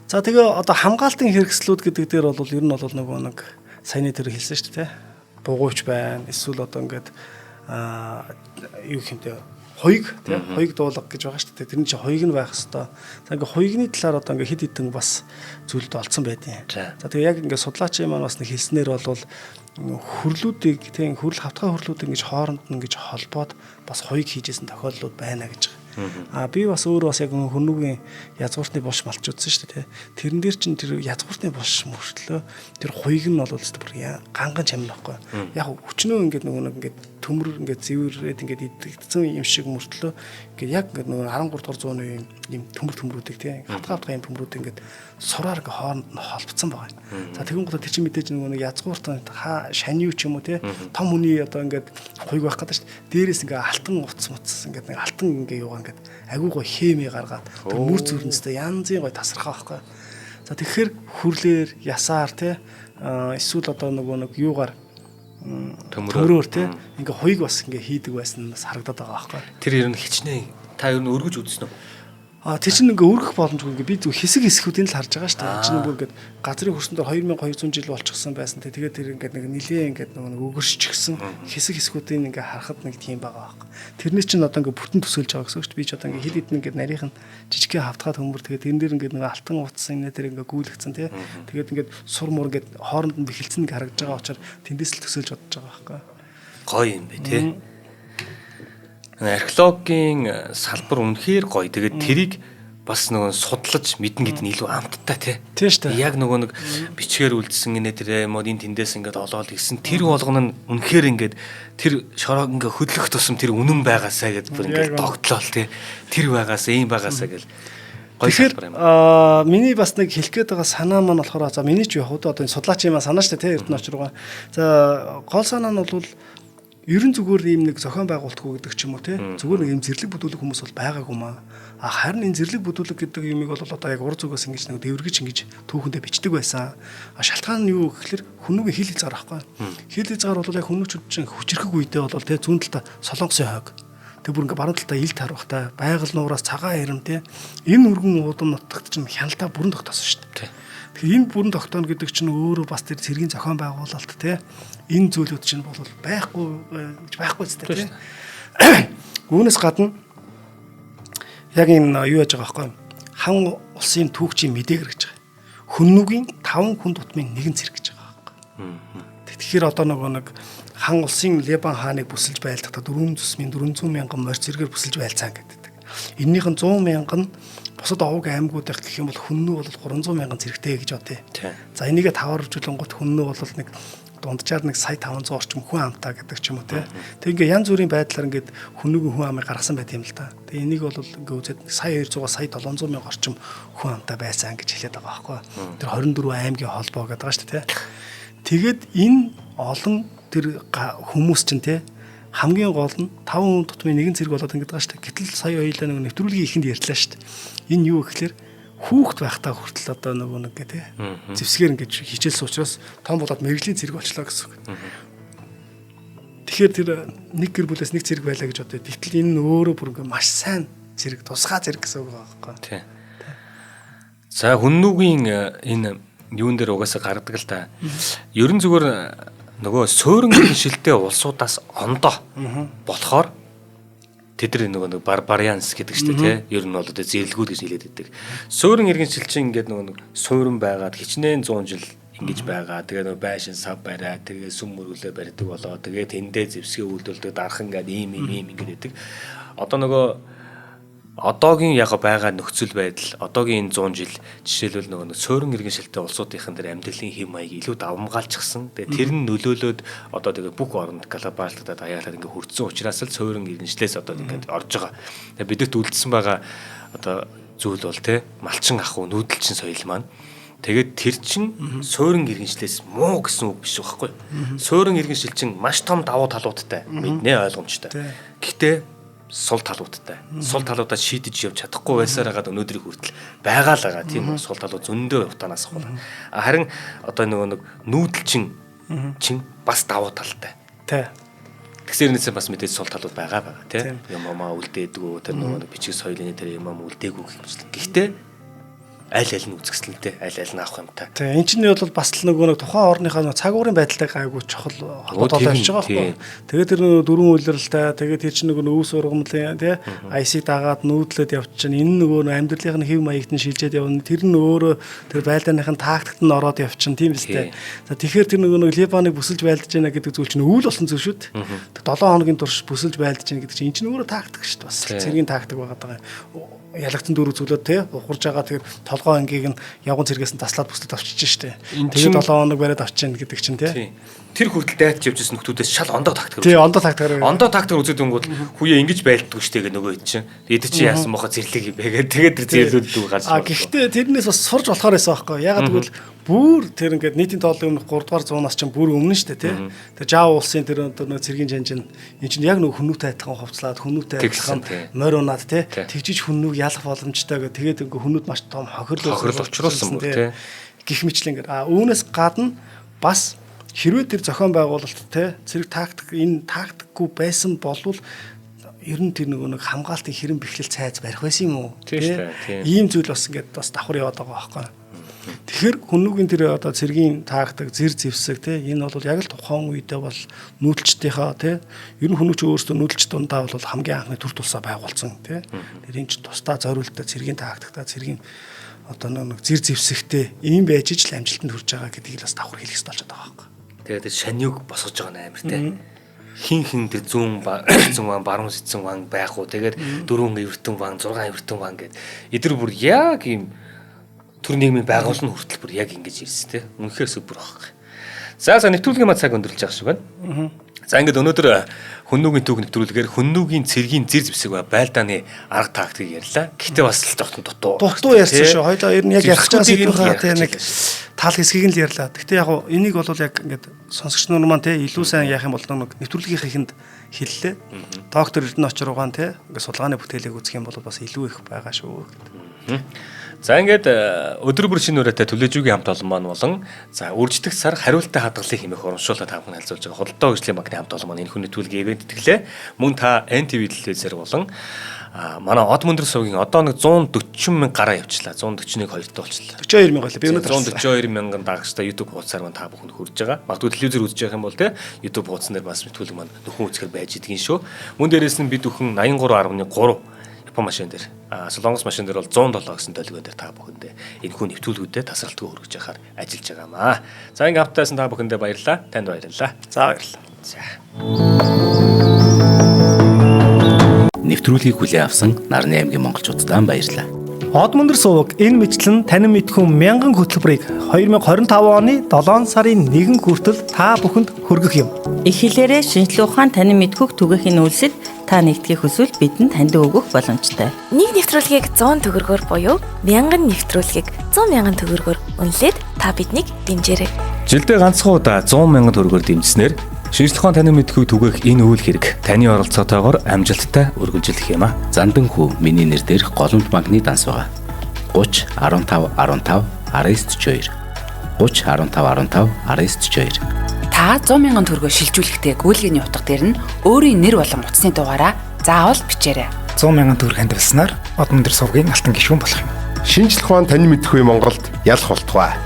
За тэгээ одоо хамгаалтын хэрэгслүүд гэдэг дээр бол ер нь бол нөгөө нэг саяны тэр хэлсэн шүү дээ. Бугуйч байна. Эсвэл одоо ингээд юу хэмтэй хоёг тий хоёг дуулга гэж байгаа шүү дээ. Тэр нь чи хоёг нь байх хэвээр. За ингээд хоёгны талаар одоо ингээд хэд хэдэн бас зүйлд олцсон байдیں۔ За тэгээ яг ингээд судлаачийн маань бас нэг хэлснээр бол хөрлүүдийг тий хөрөл хавтгай хөрлүүдийг ингэж хооронд нь ингэж холбоод бас хоёг хийжсэн тохиолдлууд байна гэж байгаа. А би бас өөрөө бас яг хөрнүүгийн язгууртны булш малч үзсэн шүү дээ. Тэрэн дээр чинь тэр язгууртны булш мөртлөө тэр хуйг нь бол бүр ганган чамин байхгүй. Яг өчнөө ингээд нөгөө нэг ингээд төмөр ингээд зэврээд ингээд идэгдсэн юм шиг мөртлөө ингээд яг ингээд нөгөө 13 дугаар зууны юм төмөр төмрүүдийг тий хатгаа хатгаа юм төмрүүдийг ингээд сураар ингээд хооронд нь холбоцсон байгаа юм. За тэгэн гол тэр чинь мэдээж нөгөө нэг язгууртан шаниу ч юм уу тий том хүний одоо ингээд хуйг байх гэдэг шүү дээ. Дээрээс ингээд алтан утас муцас ингээд нэг алтан ингээд юугаа ингээд агуу гой хеми гаргаад тэр мөр зүрнэстэй янзын гой тасархаа байхгүй. За тэгэхээр хүрлээр ясаар тий эсвэл одоо нөгөө нэг юугаар төмрөөр тий ингээ хуйг бас ингээ хийдэг байсан нь бас харагдаад байгаа байхгүй. Тэр ер нь хичнээн та ер нь өргөж үзсэн үү? А тэр чинь ингээ өргөх боломжгүй ингээ би зөв хэсэг хэсгүүдийг л харж байгаа шүү дээ. Чинь бүр ингээ газрын хөрсөн дээр 2200 жил болчихсон байсан те. Тэгээд тэр ингээ нэг нилээ ингээ нэг өгөршчихсэн хэсэг хэсгүүдийг ингээ харахад нэг тийм байгаа байхгүй. Тэрний чинь одоо ингээ бүтэн төсөөлж байгаа гэсэн үг шүү дээ. Би ч одоо ингээ хэд хэдэн ингээ нарийнх нь жижигхэн хавтгаа төмөр тэгээд тэрэн дээр ингээ нэг алтан утсан инээ тэр ингээ гүйлгцэн те. Тэгээд ингээ сур мур ингээ хооронд нь бэхэлцэн ингээ харагдаж байгаа учраас тэндээс л төсөөлж бодож байгаа байхгүй. Гоё юм бэ те. Археологийн салбар үнэхээр гоё. Тэгээд тэрийг бас нөгөө судлаж мэднэ гэдэг нь илүү амттай тий. Тийм шүү дээ. Яг нөгөө нэг бичгээр үлдсэн инээ тэр юм уу энэ тэндээс ингээд олоол гэсэн тэр болгоно нь үнэхээр ингээд тэр шороог ингээд хөдлөх тусам тэр үнэн байгаасаа гэдээ бүр ингээд догтлоол тий. Тэр байгаасаа ийм байгаасаа гэл гоё салбар юм. Миний бас нэг хэлэх гээд байгаа санаа маань болохоор за миний ч яг одоо энэ судлаач юм санаа шүү дээ тий Эрдэнэ очроо. За гол санаа нь бол ерөн зүгээр ийм нэг зохион байгуулалтгүй гэдэг ч юм уу те зүгээр нэг ийм зэрлэг бүдүүлэг хүмүүс бол байгаагүй маа. А харин энэ зэрлэг бүдүүлэг гэдэг юмыг бол одоо яг ур зүгээс ингэж нэг дэвэргэж ингэж түүхэндээ бичдэг байсан. А шалтгаан нь юу гэхэлэр хүмүүгийн хил хязгаар байхгүй. Хил хязгаар бол яг хүмүүчүүд чинь хүчрхэг үедээ бол те зүүн талдаа Солонгосын хойг. Тэг бүр ингээ баруун талдаа ил тарвахтай байгаль нуураас цагаан ирэм те энэ өргөн уудам нутагт чинь хяналтаа бүрэн тогтоосон шүү дээ. Тэгэхээр энэ бүрэн тогтооно гэдэг чинь өөрөө бас тэр цэргийн зохион байгуулалт те энэ зүйлүүд чинь бол байхгүй гэж байхгүй зү те. Үүнээс гадна яг энэ юу яаж байгаа байхгүй хан улсын түүхчийн мэдээгэр гэж байгаа. Хүннүгийн 5 хүн тутмын нэгэн цэрэг гэж байгаа байхгүй. Тэгэхээр одоо нөгөө нэг хан улсын Лебан хааныг бүсэлж байлдахдаа 400 мянган морь зэрэгээр бүсэлж байлцаан гэдэг. Эннийх нь 100 мянган нь бусад овог аймагуудах гэх юм бол хүннүү бол 300 мянган зэрэгтэй гэж бодъё. За энийгээ таваар үржүүлэнгуут хүннүү бол нэг дунджаар нэг сая 500 орчим хүн амтаа гэдэг ч юм уу те. Тэг ингээ янз бүрийн байдлаар ингээд хүннүүгийн хүн амыг гаргасан байт юм л да. Тэг энийг бол ингээ үзээд сая 200-аас сая 700 мянга орчим хүн амтаа байсан гэж хэлээд байгаа байхгүй. Тэр 24 аймгийн холбоо гэдэг байгаа шүү дээ те. Тэгээд энэ олон тэр хүмүүс чинь те хамгийн гол нь 5 хүн тутмын нэгэн зэрэг болоод ингээд байгаа шүү дээ. Гэтэл сая хоёлаа нэг нэвтрүүлгийн ихэнд ярьлаа шүү дээ. Энэ юу гэхэлэр хүүхэд байхдаа хүртэл одоо нөгөө нэг тий зэвсгээр ингээд хичээлсэн учраас том болоод мэрэгжлийн зэрэг болчлоо гэсэн үг. Тэгэхээр тэр нэг гэр бүлээс нэг зэрэг байлаа гэж бодъё. Гэтэл энэ нь өөрөө бүр ингээд маш сайн зэрэг, тусгай зэрэг гэсэн үг байгаа байхгүй. Тий. За хүннүүгийн энэ юун дээр угаасаа гаргадаг л та. Ерөн зүгээр нөгөө суурин шилтэй улсуудаас ондоо болохоор тэд нар нөгөө нэг барбарианс гэдэг чинь тий. Ер нь бол одоо зэрлэгүүд гэж хэлээд байдаг. Суурин иргэн шилчин ингээд нөгөө нэг суурин байгаад хичнээн 100 жил ингэж байгаа. Тэгээ нөгөө байшин сав бариа, тэгээ сүм мөргөлөө барьдаг болоо. Тэгээ тэндээ зэвсгээ үйлдвэрлэдэг дархан ингээд ийм ийм ийм ингээд байдаг. Одоо нөгөө одоогийн яг байгаа нөхцөл байдал, одоогийн энэ 100 жил жишээлбэл нөгөө суурин иргэн шилтэй улсуудынхан дээр амьдралын хэв маяг илүү давамгаалчихсан. Тэгээ тэр нь нөлөөлөөд одоо тэгээ бүх оронд глобалдаад аяалаад ингээ хүрдсэн учраас л суурин иргэншлээс одоо ингээд орж байгаа. Тэгээ бидэт үлдсэн байгаа одоо зүйл бол те малчин ах уу нүүдэлчин соёл маань. Тэгээд тэр чин суурин иргэншлээс муу гэсэн үг биш байхгүй. Суурин иргэншил чин маш том давуу талуудтай мэднэ ойлгомжтой. Гэхдээ сул талуудтай. Сул талуудаа шийдэж явж чадахгүй байсаар хагаад өнөөдрийг хүртэл байгаа л байгаа тийм үү? Сул талууд зөндөө утаанаас ахвал. Харин одоо нөгөө нэг нүүдэлчин чин бас давуу талтай. Тий. Тэгсэрнээсээ бас мэдээж сул талууд байгаа тийм. Юм амаа үлдээдгүү тэр нөгөө нэг бичиг соёлын тэр юм ам үлдээгүй гэх мэт. Гэхдээ аль аль нь үзэсгэлэнтэй, аль аль нь авах юмтай. Тийм, энэ чинь бол бас л нөгөө нэг тухайн орныхаа нөгөө цаг уурын байдалтай гайгүй чухал холбоотой болж байгаа байхгүй. Тэгээд тэр нөгөө дөрвөн улиралтай, тэгээд тэр чинь нөгөө өвс ургамлын тий айсыг дагаад нүүдлээд явчихна. Энэ нөгөө амьдралын хэв маягт нь шилжээд явна. Тэр нь өөрөө тэр байлдааных нь тактикт нь ороод явчихна, тийм биз дээ. За тэгэхээр тэр нөгөө нэг Либаныг бүсэлж байлдаж байна гэдэг зүйл чинь өвөл болсон зүйл шүү дээ. 7 хоногийн турш бүсэлж байлдаж байна гэдэг чинь энэ чинь өөрөө тактик шүү дээ. Бас цэргийн тактик байгаа даа. Ялагдсан дөрөв зүйлүүд тий ухарж байгаа тэр толгой ангийг нь явган цэргээс нь таслаад бүслээд авчиж штэ. Тэгээд 7 хоног бариад авчиж гэдэг чинь тий. Тэр хүртэл дайтж явж байсан нөхдүүдээс шал ондоо тактик. Тий, ондоо тактикаар. Ондоо тактик үзээд өнгөт хүүе ингэж байлддаг штэ гэх нөгөө хэд чинь. Эд чи яасан бохо зэрлэг юм бэ гэдэг. Тэгээд тэр зэрлүүд гарч. А гэхдээ тэрнээс бас сурж болохоор байсан байхгүй. Ягаад гэвэл бүр тэр ингээд нийтийн тооллын өмнөх 3 дугаар зуунаас чинь бүр өмнө штэ тий. Тэр Жава улсын тэр одоо нэг цэргийн жанжин энэ чинь яг нөгөө хүнүүтэй адилхан хувцлаад хүнүүтэй адилхан морь унаад тий. Тэгжиж хүннүүг ялах боломжтой гэх. Тэгээд ингээд хүнүүд маш том хохирлол учруулсан бүр тий. Гэх мэтлэн ингээд. А үүнээс гадна бас хэрвээ тэр зохион байгуулалт тий цэрэг тактик энэ тактикгүй байсан болвол ер нь тэр нөгөө нэг хамгаалтын хэрэм бэхлэл цайз барих байсан юм уу тий. Ийм зүйл бас ингээд бас давхар яваад байгаа байхгүй. Тэгэхээр хүннүүгийн тэр одоо цэргийн тактик, зэр зэвсэг тий энэ бол яг л тухайн үедээ бол нүүдэлчдийнхаа тий ер нь хүнүүч өөрсдөө нүүдэлч дундаа бол хамгийн анхны төр тулсаа байгуулсан тий. Тэр энэ ч тусдаа зориултаа цэргийн тактикта цэргийн одоо нэг зэр зэвсэгтэй ийм байж ич л амжилтанд хүрч байгаа гэдгийг л бас давхар хэлэх хэрэгтэй болчиход байгаа байхгүй. Тэгээд тэр шаньюг босгож байгаа нь амар тий. Хин хин тэр зүүн ван, баруун сэтсэн ван байх уу. Тэгээд 4 эвэртэн ван, 6 эвэртэн ван гэд эдгээр бүр яг ийм төр нийгмийн байгууллага хүртэл бүр яг ингэж ирсэн тий. Үнэхээр супер байхгүй. За нэвтрүүлгийн маа цаг өндөрлж байгаа шиг байна. За ингээд өнөөдөр хүннүүгийн түүх нэвтрүүлгээр хүннүүгийн цэргийн зэр зэвсэг ба байлдааны арга тактикийг ярьлаа. Гэхдээ бас л жоохон дутуу ярьсан шүү. Хоёлоо ер нь яг ярих гэж байгаа сэдвийнхаа тий нэг тал хэсгийг нь л ярьлаа. Гэхдээ яг энийг бол яг ингээд сонсогч нар маань тий илүү сайн яах юм бол нэг нэвтрүүлгийнхээ ихэнд хэллээ. Доктор Эрдэнэ Очируугаан тий ингээд судалгааны бүтээлийг үзэх юм бол бас илүү их байгаа шүү гэдэг. За ингээд өдөр бүр шинэ үрээтэй түлээжүүгийн хамт олон маань болон за үржидэх сар хариулттай хадгалыг хэмээх урамшууллаа та бүхэн харилцуулж байгаа худалдаа хөгжлийн банкны хамт олон маань энэ хүн нэвтрүүлгийн ивент тэтгэлээ. Мөн та NTV телевизээр болон манай Од мөндөр сувгийн одоо нэг 140 мянга гараа явчлаа. 141 хоёртой болчлаа. 42 мянга байлаа. Би өнөөдөр 142 мянган дагагчтай YouTube хуудасаар маань та бүхэнд хүрж байгаа. Магадгүй телевизээр үзэж байх юм бол те YouTube хуудсан дээр бас нэвтрүүлэг маань нөхөн үзэхэр байж идэгин шүү. Мөн дээрээс нь бид бүхэн 83.3 Япон машин дээр, Солонгос машин дээр бол 107 гэсэн долгион дээр та бүхэндээ энэхүү нэвтрүүлгүүдэд тасралтгүй хүргэж байхаар ажиллаж байгаамаа. За, ингээ хамтайсан та бүхэндээ баярлалаа. Танд баярлалаа. За, баярлалаа. За. Нэвтрүүлгийг хүлээн авсан Нарны аймгийн монголчуудад баярлалаа. Од мөндөр суваг энэ мэтлэн танин мэдхүн мянган хөтөлбөрийг 2025 оны 7 сарын 1 хүртэл та бүхэнд хүргэх юм. Их хэлээрээ шинжлэх ухаан танин мэдхүйг түгээхийн үйлсэд та нэгдэхийг хүсвэл бидэнд таньд өгөх боломжтой. Нэг нэвтрүүлгийг 100 төгрөгөөр буюу 1000 нэвтрүүлгийг 100 мянган төгрөгөөр үнэлээд та биднийг дэмжээрэй. Жилдээ ганцхан удаа 100 мянган төгрөгөөр дэмжсэнээр шинжлэх ухаан танин мэдхүйг түгээх энэ үйл хэрэг таны оролцоотойгоор амжилттай үргэлжлэх юм а. Зандан хүү миний нэр дээрх Голомт банкны данс байгаа. 30 15 15 19 42 30 15 15 19 42. Та 100 мянган төгрөгөөр шилжүүлэхдээ гүйлгээний утга дээр нь өөрийн нэр болон утасны дугаараа заавал бичээрэй. 100 мянган төгрөг хандивалснаар Од мөндөр сувгийн алтан гишүүн болох юм. Шинжлэх ухаан танин мэдхүй Монголд ялах болтугай.